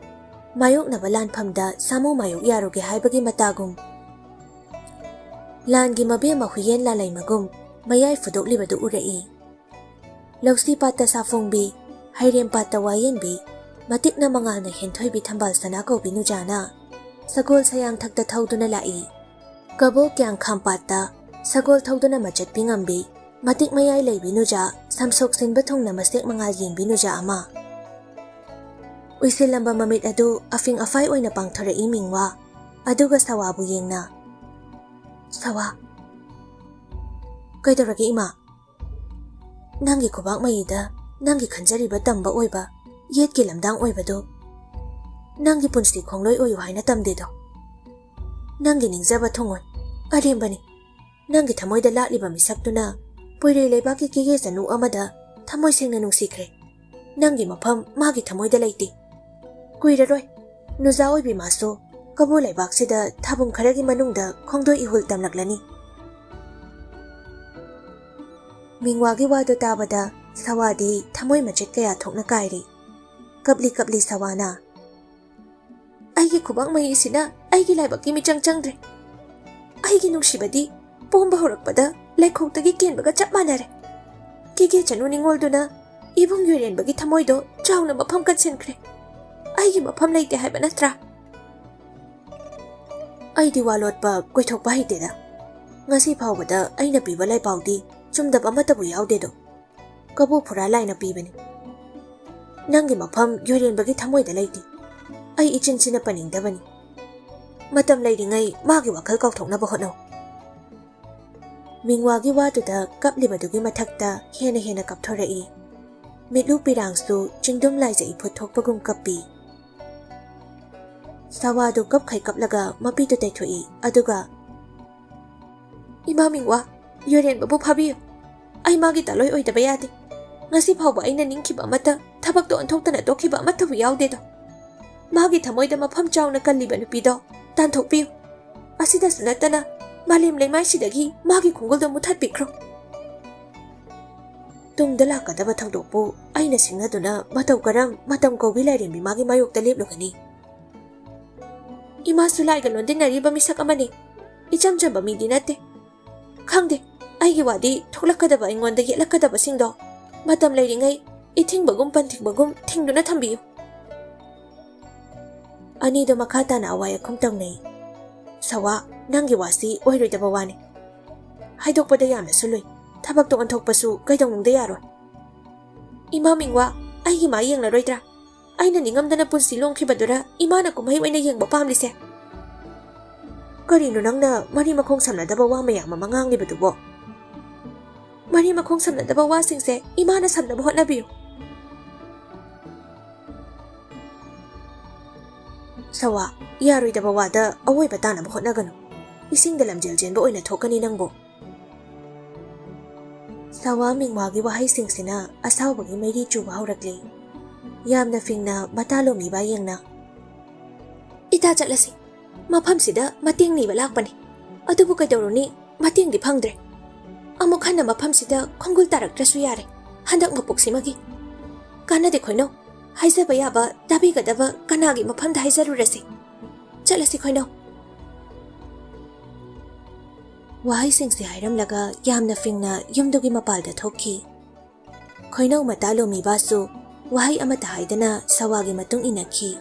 ꯃꯥꯌꯣꯛꯅꯕ ꯂꯥꯟꯐꯝꯗ ꯁꯥꯃꯨ ꯃꯥꯌꯣꯛ ꯌꯥꯔꯨꯒꯦ ꯍꯥꯏꯕꯒꯤ ꯃꯇꯥꯒꯨꯝ꯫ ꯂꯥꯟꯒꯤ ꯃꯕꯦꯝꯃ ꯍꯨꯏꯌꯦꯟ ꯂꯥꯂꯩꯃꯒꯨꯝ ꯃꯌꯥꯏ ꯐꯨꯗꯣꯛꯂꯤꯕꯗꯨ ꯎꯔꯛꯏ꯫ ꯂꯧꯁꯤ ꯄꯥꯠꯇ ꯁꯥꯐꯣꯡꯕꯤ, ꯍꯩꯔꯦꯝ ꯄꯥꯠꯇ ꯋꯥꯌꯦꯟꯕꯤ, ꯃꯇꯤꯛꯅ ꯃꯉꯥꯜꯅ ꯍꯦꯟꯊꯣꯏꯕꯤ ꯊꯝꯕꯥꯜ ꯁꯅꯥ ꯀꯧꯕꯤ ꯅꯨꯖꯥꯅ ꯁꯒꯣꯜ ꯁꯌꯥꯡꯊꯛꯇ ꯊꯧꯗꯨꯅ ꯂꯥꯛꯏ꯫ ꯀꯕꯣꯛ ꯀ꯭ꯌꯥꯡꯈꯥꯝ ꯄꯥꯠꯇ ꯁꯒꯣꯜ ꯊꯧꯗꯨꯅ ꯃꯆꯠꯄꯤ ꯉꯝꯕꯤ, ꯃꯇꯤꯛ ꯃꯌꯥꯏ ꯂꯩꯕꯤ ꯅꯨꯖꯥ, ꯁꯝꯁꯣꯛ ꯁꯤꯟꯕ ꯊꯨꯡꯅ ꯃꯁꯦꯛ ꯃꯉꯥꯜ ꯌꯦꯡꯕꯤ ꯅꯨꯖꯥ ꯑꯃ꯫ ꯎꯏꯁꯤꯜꯂꯝꯕ ꯃꯃꯤꯠ ꯑꯗꯨ ꯑꯐꯤꯡ ꯑꯐꯥꯏ ꯑꯣꯏꯅ ꯄꯥꯡꯊꯣꯔꯛꯏ ꯃꯤꯡꯋꯥ, ꯑꯗꯨꯒ ꯁꯋꯥꯕꯨ ꯌꯦꯡꯅ꯫ ꯁꯋꯥ꯫ ꯀꯩꯗꯧꯔꯒꯦ ꯏꯃꯥ? ꯅꯪꯒꯤ ꯈꯨꯕꯥꯛ ꯃꯌꯤꯗ ꯅꯪꯒꯤ ꯈꯟꯖꯔꯤꯕ ꯇꯝꯕ ꯑꯣꯏꯕ, ꯌꯦꯠꯀꯤ ꯂꯝꯗꯥꯡ ꯑꯣꯏꯕꯗꯨ ꯅꯪꯒꯤ ꯄꯨꯟꯁꯤ ꯈꯣꯡꯂꯣꯏ ꯑꯣꯏꯌꯨ ꯍꯥꯏꯅ ꯇꯝꯗꯦꯗꯣ꯫ ꯅꯪꯒꯤ ꯅꯤꯡꯖꯕ ꯊꯨꯡꯉꯣꯏ, ꯑꯔꯦꯝꯕꯅꯤ꯫ ꯅꯪꯒꯤ ꯊꯃꯣꯏꯗ ꯂꯥꯠꯂꯤꯕ ꯃꯤꯁꯛꯇꯨꯅ ꯄꯣꯏꯔꯩ ꯂꯩꯕꯥꯛꯀꯤ ꯀꯦꯒꯦ ꯆꯅꯨ ꯑꯃꯗ ꯊꯃꯣꯏ ꯁꯦꯡꯅ ꯅꯨꯡꯁꯤꯈ꯭ꯔꯦ꯫ ꯅꯪꯒꯤ ꯃꯐꯝ ꯃꯥꯒꯤ ꯊꯃꯣꯏꯗ ꯂꯩꯇꯦ꯫ ꯀꯨꯏꯔꯔꯣꯏ꯫ ꯅꯨꯖꯥ ꯑꯣꯏꯕꯤ ꯃꯥꯁꯨ ꯀꯕꯣ ꯂꯩꯕꯥꯛꯁꯤꯗ ꯊꯥꯕꯨꯝ ꯈꯔꯒꯤ ꯃꯅꯨꯡꯗ ꯈꯣꯡꯗꯣꯏ ꯏꯍꯨꯜ ꯇꯝꯂꯛꯂꯅꯤ꯫ ꯃꯤꯡꯋꯥꯒꯤ ꯋꯥꯗꯨ ꯇꯥꯕꯗ ꯁꯋꯥꯗꯤ ꯊꯃꯣꯏ ꯃꯆꯦꯠ ꯀꯌꯥ ꯊꯣꯛꯅ ꯀꯥꯏꯔꯤ꯫ ꯀꯞꯂꯤ ꯀꯞꯂꯤ ꯁꯋꯥꯅ, "ꯑꯩꯒꯤ ꯈꯨꯕꯥꯛ ꯃꯍꯤꯁꯤꯅ ꯑꯩꯒꯤ ꯂꯥꯏꯕꯛꯀꯤ ꯃꯤꯆꯪ ꯆꯪꯗ꯭ꯔꯦ꯫ ꯑꯩꯒꯤ ꯅꯨꯡꯁꯤꯕꯗꯤ ꯄꯣꯝꯕ ꯍꯧꯔꯛꯄꯗ ꯂꯩꯈꯣꯛꯇꯒꯤ ꯀꯦꯟꯕꯒ ꯆꯞ ꯃꯥꯟꯅꯔꯦ꯫ ꯀꯦꯒꯦ ꯆꯅꯨ ꯅꯤꯡꯉꯣꯜꯗꯨꯅ ꯏꯕꯨꯡ ꯌꯣꯏꯔꯦꯟꯕꯒꯤ ꯊꯃꯣꯏꯗꯣ ꯆꯥꯎꯅ ꯃꯐꯝ ꯀꯟꯁꯤꯟꯈ꯭ꯔꯦ꯫ ꯑꯩꯒꯤ ꯃꯐꯝ ꯂꯩꯇꯦ ꯍꯥꯏꯕ ꯅꯠꯇ꯭ꯔꯥ?" "ꯑꯩꯗꯤ ꯋꯥ ꯂꯣꯠꯄ ꯀꯣꯏꯊꯣꯛꯄ ꯍꯩꯇꯦꯗ꯫ ꯉꯁꯤ ꯐꯥꯎꯕꯗ ꯑꯩꯅ ꯄꯤꯕ ꯂꯥꯏꯄꯥꯎꯗꯤ ꯆꯨꯝꯗꯕ ꯑꯃꯠꯇꯕꯨ ꯌꯥꯎꯗꯦꯗꯣ꯫ ꯀꯕꯣ ꯐꯨꯔꯥ ꯂꯥꯏꯅ ꯄꯤꯕꯅꯤ꯫ ꯅꯪꯒꯤ ꯃꯐꯝ ꯌꯣꯏꯔꯦꯟꯕꯒꯤ ꯊꯃꯣꯏꯗ ꯂꯩꯇꯦ꯫ ꯑꯩ ꯏꯆꯤꯟꯁꯤꯅ ꯄꯟꯅꯤꯡꯗꯕꯅꯤ꯫ ꯃꯇꯝ ꯂꯩꯔꯤꯉꯩ ꯃꯥꯒꯤ ꯋꯥꯈꯜ ꯀꯥꯎꯊꯣꯛꯅꯕ ꯍꯣꯠꯅꯧ꯫" ꯃꯤꯡꯋꯥꯒꯤ ꯋꯥꯗꯨꯗ ꯀꯞꯂꯤꯕꯗꯨꯒꯤ ꯃꯊꯛꯇ ꯍꯦꯟꯅ ꯍꯦꯟꯅ ꯀꯞꯊꯣꯔꯛꯏ꯫ ꯃꯤꯠꯂꯨ ꯄꯤꯔꯥꯡꯁꯨ ꯆꯤꯡꯗꯨꯝ ꯂꯥꯏꯖ ꯏꯐꯨꯠ ꯊꯣꯛꯄꯒꯨꯝ ꯀꯞꯄꯤ꯫ ꯁꯋꯥꯗꯨ ꯀꯞꯈꯩ ꯀꯞꯂꯒ ꯃꯄꯤꯗꯨ ꯇꯩꯊꯣꯛꯏ, ꯑꯗꯨꯒ, "ꯏꯃꯥ ꯃꯤꯡꯋꯥ, ꯌꯣꯏꯔꯦꯟꯕꯕꯨ ꯐꯥꯕꯤꯌꯨ꯫ ꯑꯩ ꯃꯥꯒꯤ ꯇꯥꯂꯣꯏ ꯑꯣꯏꯗꯕ ꯌꯥꯗꯦ꯫ ꯉꯁꯤ ꯐꯥꯎꯕ ꯑꯩꯅ ꯅꯤꯡꯈꯤꯕ ꯑꯃꯠꯇ ꯊꯕꯛꯇ ꯑꯣꯟꯊꯣꯛꯇꯅ ꯇꯣꯛꯈꯤꯕ ꯑꯃꯠꯇꯕꯨ ꯌꯥꯎꯗꯦꯗꯣ꯫ ꯃꯥꯒꯤ ꯊꯃꯣꯏꯗ ꯃꯐꯝ ꯆꯥꯎꯅ ꯀꯜꯂꯤꯕ ꯅꯨꯄꯤꯗꯣ ꯇꯥꯟꯊꯣꯛꯄꯤꯌꯨ꯫ ꯑꯁꯤꯗꯁꯨ ꯅꯠꯇꯅ ꯃꯥꯂꯦꯝ ꯂꯩꯃꯥꯏꯁꯤꯗꯒꯤ ꯃꯥꯒꯤ ꯈꯣꯡꯒꯨꯜꯗꯣ ꯃꯨꯊꯠꯄꯤꯈ꯭ꯔꯣ꯫" ꯇꯨꯡꯗ ꯂꯥꯛꯀꯗꯕ ꯊꯧꯗꯣꯛꯄꯨ ꯑꯩꯅ ꯁꯤꯡꯅꯗꯨꯅ ꯃꯇꯧ ꯀꯔꯝ ꯃꯇꯝ ꯀꯧꯕꯤ ꯂꯥꯏꯔꯦꯝꯕꯤ ꯃꯥꯒꯤ ꯃꯥꯌꯣꯛꯇ ꯂꯦꯞꯂꯨꯒꯅꯤ? ꯏꯃꯥꯁꯨ ꯂꯥꯏꯒ ꯂꯣꯟꯗꯤꯟꯅꯔꯤꯕ ꯃꯤꯁꯛ ꯑꯃꯅꯤ꯫ ꯏꯆꯝ ꯆꯝꯕ ꯃꯤꯗꯤ ꯅꯠꯇꯦ꯫ ꯈꯪꯗꯦ, ꯑꯩꯒꯤ ꯋꯥꯗꯤ ꯊꯣꯛꯂꯛꯀꯗꯕ ꯑꯩꯉꯣꯟꯗ ꯌꯦꯠꯂꯛꯀꯗꯕꯁꯤꯡꯗꯣ ꯃꯇꯝ ꯂꯩꯔꯤꯉꯩ ꯏꯊꯤꯡꯕꯒꯨꯝ ꯄꯟꯊꯤꯡꯕꯒꯨꯝ ꯊꯤꯡꯗꯨꯅ ꯊꯝꯕꯤꯌꯨ꯫ ꯑꯅꯤꯗꯣ ꯃꯈꯥ ꯇꯥꯅ ꯑꯋꯥꯏ ꯑꯈꯨꯝ ꯇꯧꯅꯩ꯫ "ꯁꯋꯥ, ꯅꯪꯒꯤ ꯋꯥꯁꯤ ꯑꯣꯏꯔꯣꯏꯗꯕ ꯋꯥꯅꯤ꯫ ꯍꯥꯏꯗꯣꯛꯄꯗ ꯌꯥꯝꯅꯁꯨ ꯂꯨꯏ꯫ ꯊꯕꯛꯇꯣ ꯑꯣꯟꯊꯣꯛꯄꯁꯨ ꯀꯩꯗꯧꯅꯨꯡꯗ ꯌꯥꯔꯣꯏ꯫ ꯏꯃꯥ ꯃꯤꯡꯋꯥ, ꯑꯩꯒꯤ ꯃꯥ ꯌꯦꯡꯂꯔꯣꯏꯗ꯭ꯔꯥ? ꯑꯩꯅ ꯅꯤꯡꯉꯝꯗꯅ ꯄꯨꯟꯁꯤ ꯂꯣꯝꯈꯤꯕꯗꯨꯔ ꯏꯃꯥꯅ ꯀꯨꯝꯍꯩ ꯑꯣꯏꯅ ꯌꯦꯡꯕ ꯄꯥꯝꯂꯤꯁꯦ?" "ꯀꯔꯤꯅꯣ ꯅꯪꯅ ꯃꯔꯤ ꯃꯈꯣꯡ ꯁꯝꯅꯗꯕ ꯋꯥ ꯃꯌꯥꯝ ꯑꯃ ꯉꯥꯡꯂꯤꯕꯗꯨꯕꯣ?" "ꯃꯔꯤ ꯃꯈꯣꯡ ꯁꯝꯅꯗꯕ ꯋꯥꯁꯤꯡꯁꯦ ꯏꯃꯥꯅ ꯁꯝꯅꯕ ꯍꯣꯠꯅꯕꯤꯌꯨ꯫" "ꯁꯋꯥ, ꯌꯥꯔꯣꯏꯗꯕ ꯋꯥꯗ ꯑꯋꯣꯏꯕ ꯇꯥꯅꯕ ꯍꯣꯠꯅꯒꯅꯨ꯫ ꯏꯁꯤꯡꯗ ꯂꯝꯖꯦꯜ ꯆꯦꯟꯕ ꯑꯣꯏꯅ ꯊꯣꯛꯀꯅꯤ ꯅꯪꯕꯨ꯫" ꯁꯋꯥ ꯃꯤꯡꯋꯥꯒꯤ ꯋꯥꯍꯩꯁꯤꯡꯁꯤꯅ ꯑꯁꯥꯎꯕꯒꯤ ꯃꯩꯔꯤ ꯆꯨꯕ ꯍꯧꯔꯛꯂꯤ꯫ ꯌꯥꯝꯅ ꯐꯤꯡꯅ ꯃꯇꯥꯂꯣꯝ ꯏꯕꯥ ꯌꯦꯡꯅ, "ꯏꯇꯥ, ꯆꯠꯂꯁꯤ꯫ ꯃꯐꯝꯁꯤꯗ ꯃꯇꯦꯡ ꯅꯤꯕ ꯂꯥꯛꯄꯅꯤ꯫ ꯑꯗꯨꯕꯨ ꯀꯩꯗꯧꯔꯨꯅꯤ, ꯃꯇꯦꯡꯗꯤ ꯐꯪꯗ꯭ꯔꯦ꯫ ꯑꯃꯨꯛ ꯍꯟꯅ ꯃꯐꯝꯁꯤꯗ ꯈꯣꯡꯒꯨꯜ ꯇꯥꯔꯛꯇ꯭ꯔꯁꯨ ꯌꯥꯔꯦ, ꯍꯟꯗꯛ ꯃꯄꯣꯛꯁꯤꯃꯒꯤ꯫ ꯀꯥꯟꯅꯗꯦ ꯈꯣꯏꯅꯧ, ꯍꯥꯏꯖꯕ ꯌꯥꯕ ꯇꯥꯕꯤꯒꯗꯕ ꯀꯅꯥꯒꯤ ꯃꯐꯝꯗ ꯍꯥꯏꯖꯔꯨꯔꯁꯤ? ꯆꯠꯂꯁꯤ ꯈꯣꯏꯅꯧ꯫" ꯋꯥꯍꯩꯁꯤꯡꯁꯦ ꯍꯥꯏꯔꯝꯂꯒ ꯌꯥꯝꯅ ꯐꯤꯡꯅ ꯌꯨꯝꯗꯨꯒꯤ ꯃꯄꯥꯜꯗ ꯊꯣꯛꯈꯤ꯫ ꯈꯣꯏꯅꯧ ꯃꯇꯥ ꯂꯣꯃꯤꯕꯥꯁꯨ ꯋꯥꯍꯩ ꯑꯃꯠꯇ ꯍꯥꯏꯗꯅ ꯁꯋꯥꯒꯤ ꯃꯇꯨꯡ ꯏꯟꯅꯈꯤ꯫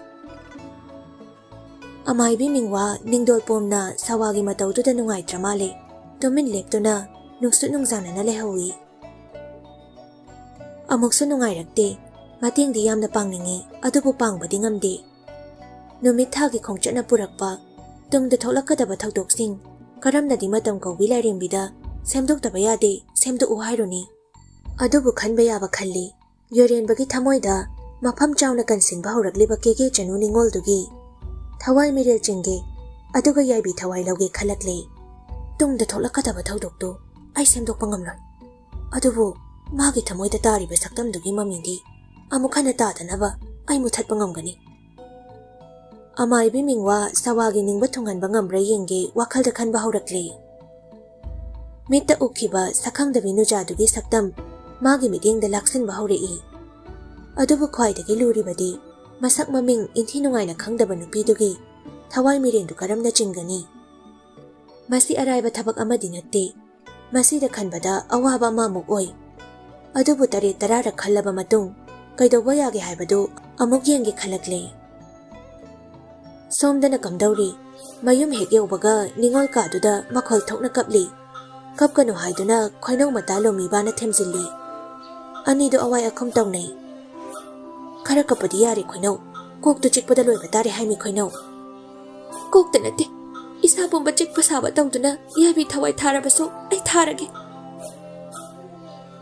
ꯑꯃꯥꯏꯕꯤ ꯃꯤꯡꯋꯥ ꯅꯤꯡꯗꯣꯜ ꯄꯣꯝꯅ ꯁꯋꯥꯒꯤ ꯃꯇꯧꯗꯨꯗ ꯅꯨꯡꯉꯥꯏꯇ꯭ꯔ ꯃꯥꯜꯂꯦ꯫ ꯇꯨꯃꯤꯟ ꯂꯦꯞꯇꯨꯅ ꯅꯨꯡꯁꯨ ꯅꯨꯡꯖꯥꯅꯅ ꯂꯩꯍꯧꯏ꯫ ꯑꯃꯨꯛꯁꯨ ꯅꯨꯡꯉꯥꯏꯔꯛꯇꯦ꯫ ꯃꯇꯦꯡꯗꯤ ꯌꯥꯝꯅ ꯄꯥꯡꯅꯤꯡꯏ, ꯑꯗꯨꯕꯨ ꯄꯥꯡꯕꯗꯤ ꯉꯝꯗꯦ꯫ ꯅꯨꯃꯤꯠ ꯊꯥꯒꯤ ꯈꯣꯡꯆꯠꯅ ꯄꯨꯔꯛꯄ, ꯇꯨꯡꯗ ꯊꯣꯛꯂꯛꯀꯗꯕ ꯊꯧꯗꯣꯛꯁꯤꯡ ꯀꯔꯝꯅꯗꯤ ꯃꯇꯝ ꯀꯧꯕꯤ ꯂꯥꯏꯔꯦꯝꯕꯤꯗ ꯁꯦꯝꯗꯣꯛꯇꯕ ꯌꯥꯗꯦ, ꯁꯦꯝꯗꯣꯛꯎ ꯍꯥꯏꯔꯨꯅꯤ꯫ ꯑꯗꯨꯕꯨ ꯈꯟꯕ ꯌꯥꯕ ꯈꯜꯂꯤ꯫ ꯌꯣꯔꯦꯟꯕꯒꯤ ꯊꯃꯣꯏꯗ ꯃꯐꯝ ꯆꯥꯎꯅ ꯀꯟꯁꯤꯟꯕ ꯍꯧꯔꯛꯂꯤꯕ ꯀꯦꯒꯦ ꯆꯅꯨ ꯅꯤꯉꯣꯜꯗꯨꯒꯤ ꯊꯋꯥꯏ ꯃꯤꯔꯦꯜ ꯆꯤꯡꯒꯦ, ꯑꯗꯨꯒ ꯌꯥꯏꯕꯤ ꯊꯋꯥꯏ ꯂꯧꯒꯦ ꯈꯜꯂꯛꯂꯦ꯫ ꯇꯨꯡꯗ ꯊꯣꯛꯂꯛꯀꯗꯕ ꯊꯧꯗꯣꯛꯇꯨ ꯑꯩ ꯁꯦꯝꯗꯣꯛꯄ ꯉꯝꯂꯣꯏ꯫ ꯑꯗꯨꯕꯨ ꯃꯥꯒꯤ ꯊꯃꯣꯏꯗ ꯇꯥꯔꯤꯕ ꯁꯛꯇꯝꯗꯨꯒꯤ ꯃꯃꯤꯡꯗꯤ ꯑꯃꯨꯛ ꯍꯟꯅ ꯇꯥꯗꯅꯕ ꯑꯩ ꯃꯨꯊꯠꯄ ꯉꯝꯒꯅꯤ꯫ ꯑꯃꯥꯏꯕꯤ ꯃꯤꯡꯋꯥ ꯁꯋꯥꯒꯤ ꯅꯤꯡꯕ ꯊꯨꯡꯍꯟꯕ ꯉꯝꯕ꯭ꯔꯥ ꯌꯦꯡꯒꯦ ꯋꯥꯈꯜꯗ ꯈꯟꯕ ꯍꯧꯔꯛꯂꯦ꯫ ꯃꯤꯠꯇ ꯎꯈꯤꯕ ꯁꯛꯈꯪꯗꯕꯤ ꯅꯨꯖꯥꯗꯨꯒꯤ ꯁꯛꯇꯝ ꯃꯥꯒꯤ ꯃꯤꯠꯌꯦꯡꯗ ꯂꯥꯛꯁꯤꯟꯕ ꯍꯧꯔꯛꯏ꯫ ꯑꯗꯨꯕꯨ ꯈ꯭ꯋꯥꯏꯗꯒꯤ ꯂꯨꯔꯤꯕꯗꯤ ꯃꯁꯛ ꯃꯃꯤꯡ ꯏꯟꯊꯤ ꯅꯨꯡꯉꯥꯏꯅ ꯈꯪꯗꯕ ꯅꯨꯄꯤꯗꯨꯒꯤ ꯊꯋꯥꯏ ꯃꯤꯔꯦꯟꯗꯨ ꯀꯔꯝꯅ ꯆꯤꯡꯒꯅꯤ? ꯃꯁꯤ ꯑꯔꯥꯏꯕ ꯊꯕꯛ ꯑꯃꯗꯤ ꯅꯠꯇꯦ꯫ ꯃꯁꯤꯗ ꯈꯟꯕꯗ ꯑꯋꯥꯕ ꯑꯃꯃꯨꯛ ꯑꯣꯏ꯫ ꯑꯗꯨꯕꯨ ꯇꯔꯦꯠ ꯇꯔꯥꯔꯛ ꯈꯜꯂꯕ ꯃꯇꯨꯡ ꯀꯩꯗꯧꯕ ꯌꯥꯒꯦ ꯍꯥꯏꯕꯗꯨ ꯑꯃꯨꯛ ꯌꯦꯡꯒꯦ ꯈꯜꯂꯛꯂꯦ꯫ ꯁꯣꯝꯗꯅ ꯀꯝꯗꯧꯔꯤ? ꯃꯌꯨꯝ ꯍꯦꯛ ꯌꯧꯕꯒ ꯅꯤꯉꯣꯜ ꯀꯥꯗꯨꯗ ꯃꯈꯣꯜ ꯊꯣꯛꯅ ꯀꯞꯂꯤ꯫ ꯀꯞꯀꯅꯨ ꯍꯥꯏꯗꯨꯅ ꯈꯣꯏꯅꯧ ꯃꯇꯥ ꯂꯣꯃꯤꯕꯥꯅ ꯊꯦꯝꯖꯤꯜꯂꯤ꯫ ꯑꯅꯤꯗꯨ ꯑꯋꯥꯏ ꯑꯈꯨꯝ ꯇꯧꯅꯩ꯫ "ꯈꯔ ꯀꯞꯄꯗꯤ ꯌꯥꯔꯦ ꯈꯣꯏꯅꯧ, ꯀꯣꯛꯇꯨ ꯆꯤꯛꯄꯗ ꯂꯣꯏꯕ ꯇꯥꯔꯦ ꯍꯥꯏꯃꯤ ꯈꯣꯏꯅꯧ꯫" "ꯀꯣꯛꯇ ꯅꯠꯇꯦ, ꯏꯁꯥ ꯄꯨꯝꯕ ꯆꯤꯛꯄ ꯁꯥꯕ ꯇꯧꯗꯨꯅ ꯌꯥꯏꯕꯤ ꯊꯋꯥꯏ ꯊꯥꯔꯕꯁꯨ ꯑꯩ ꯊꯥꯔꯒꯦ꯫"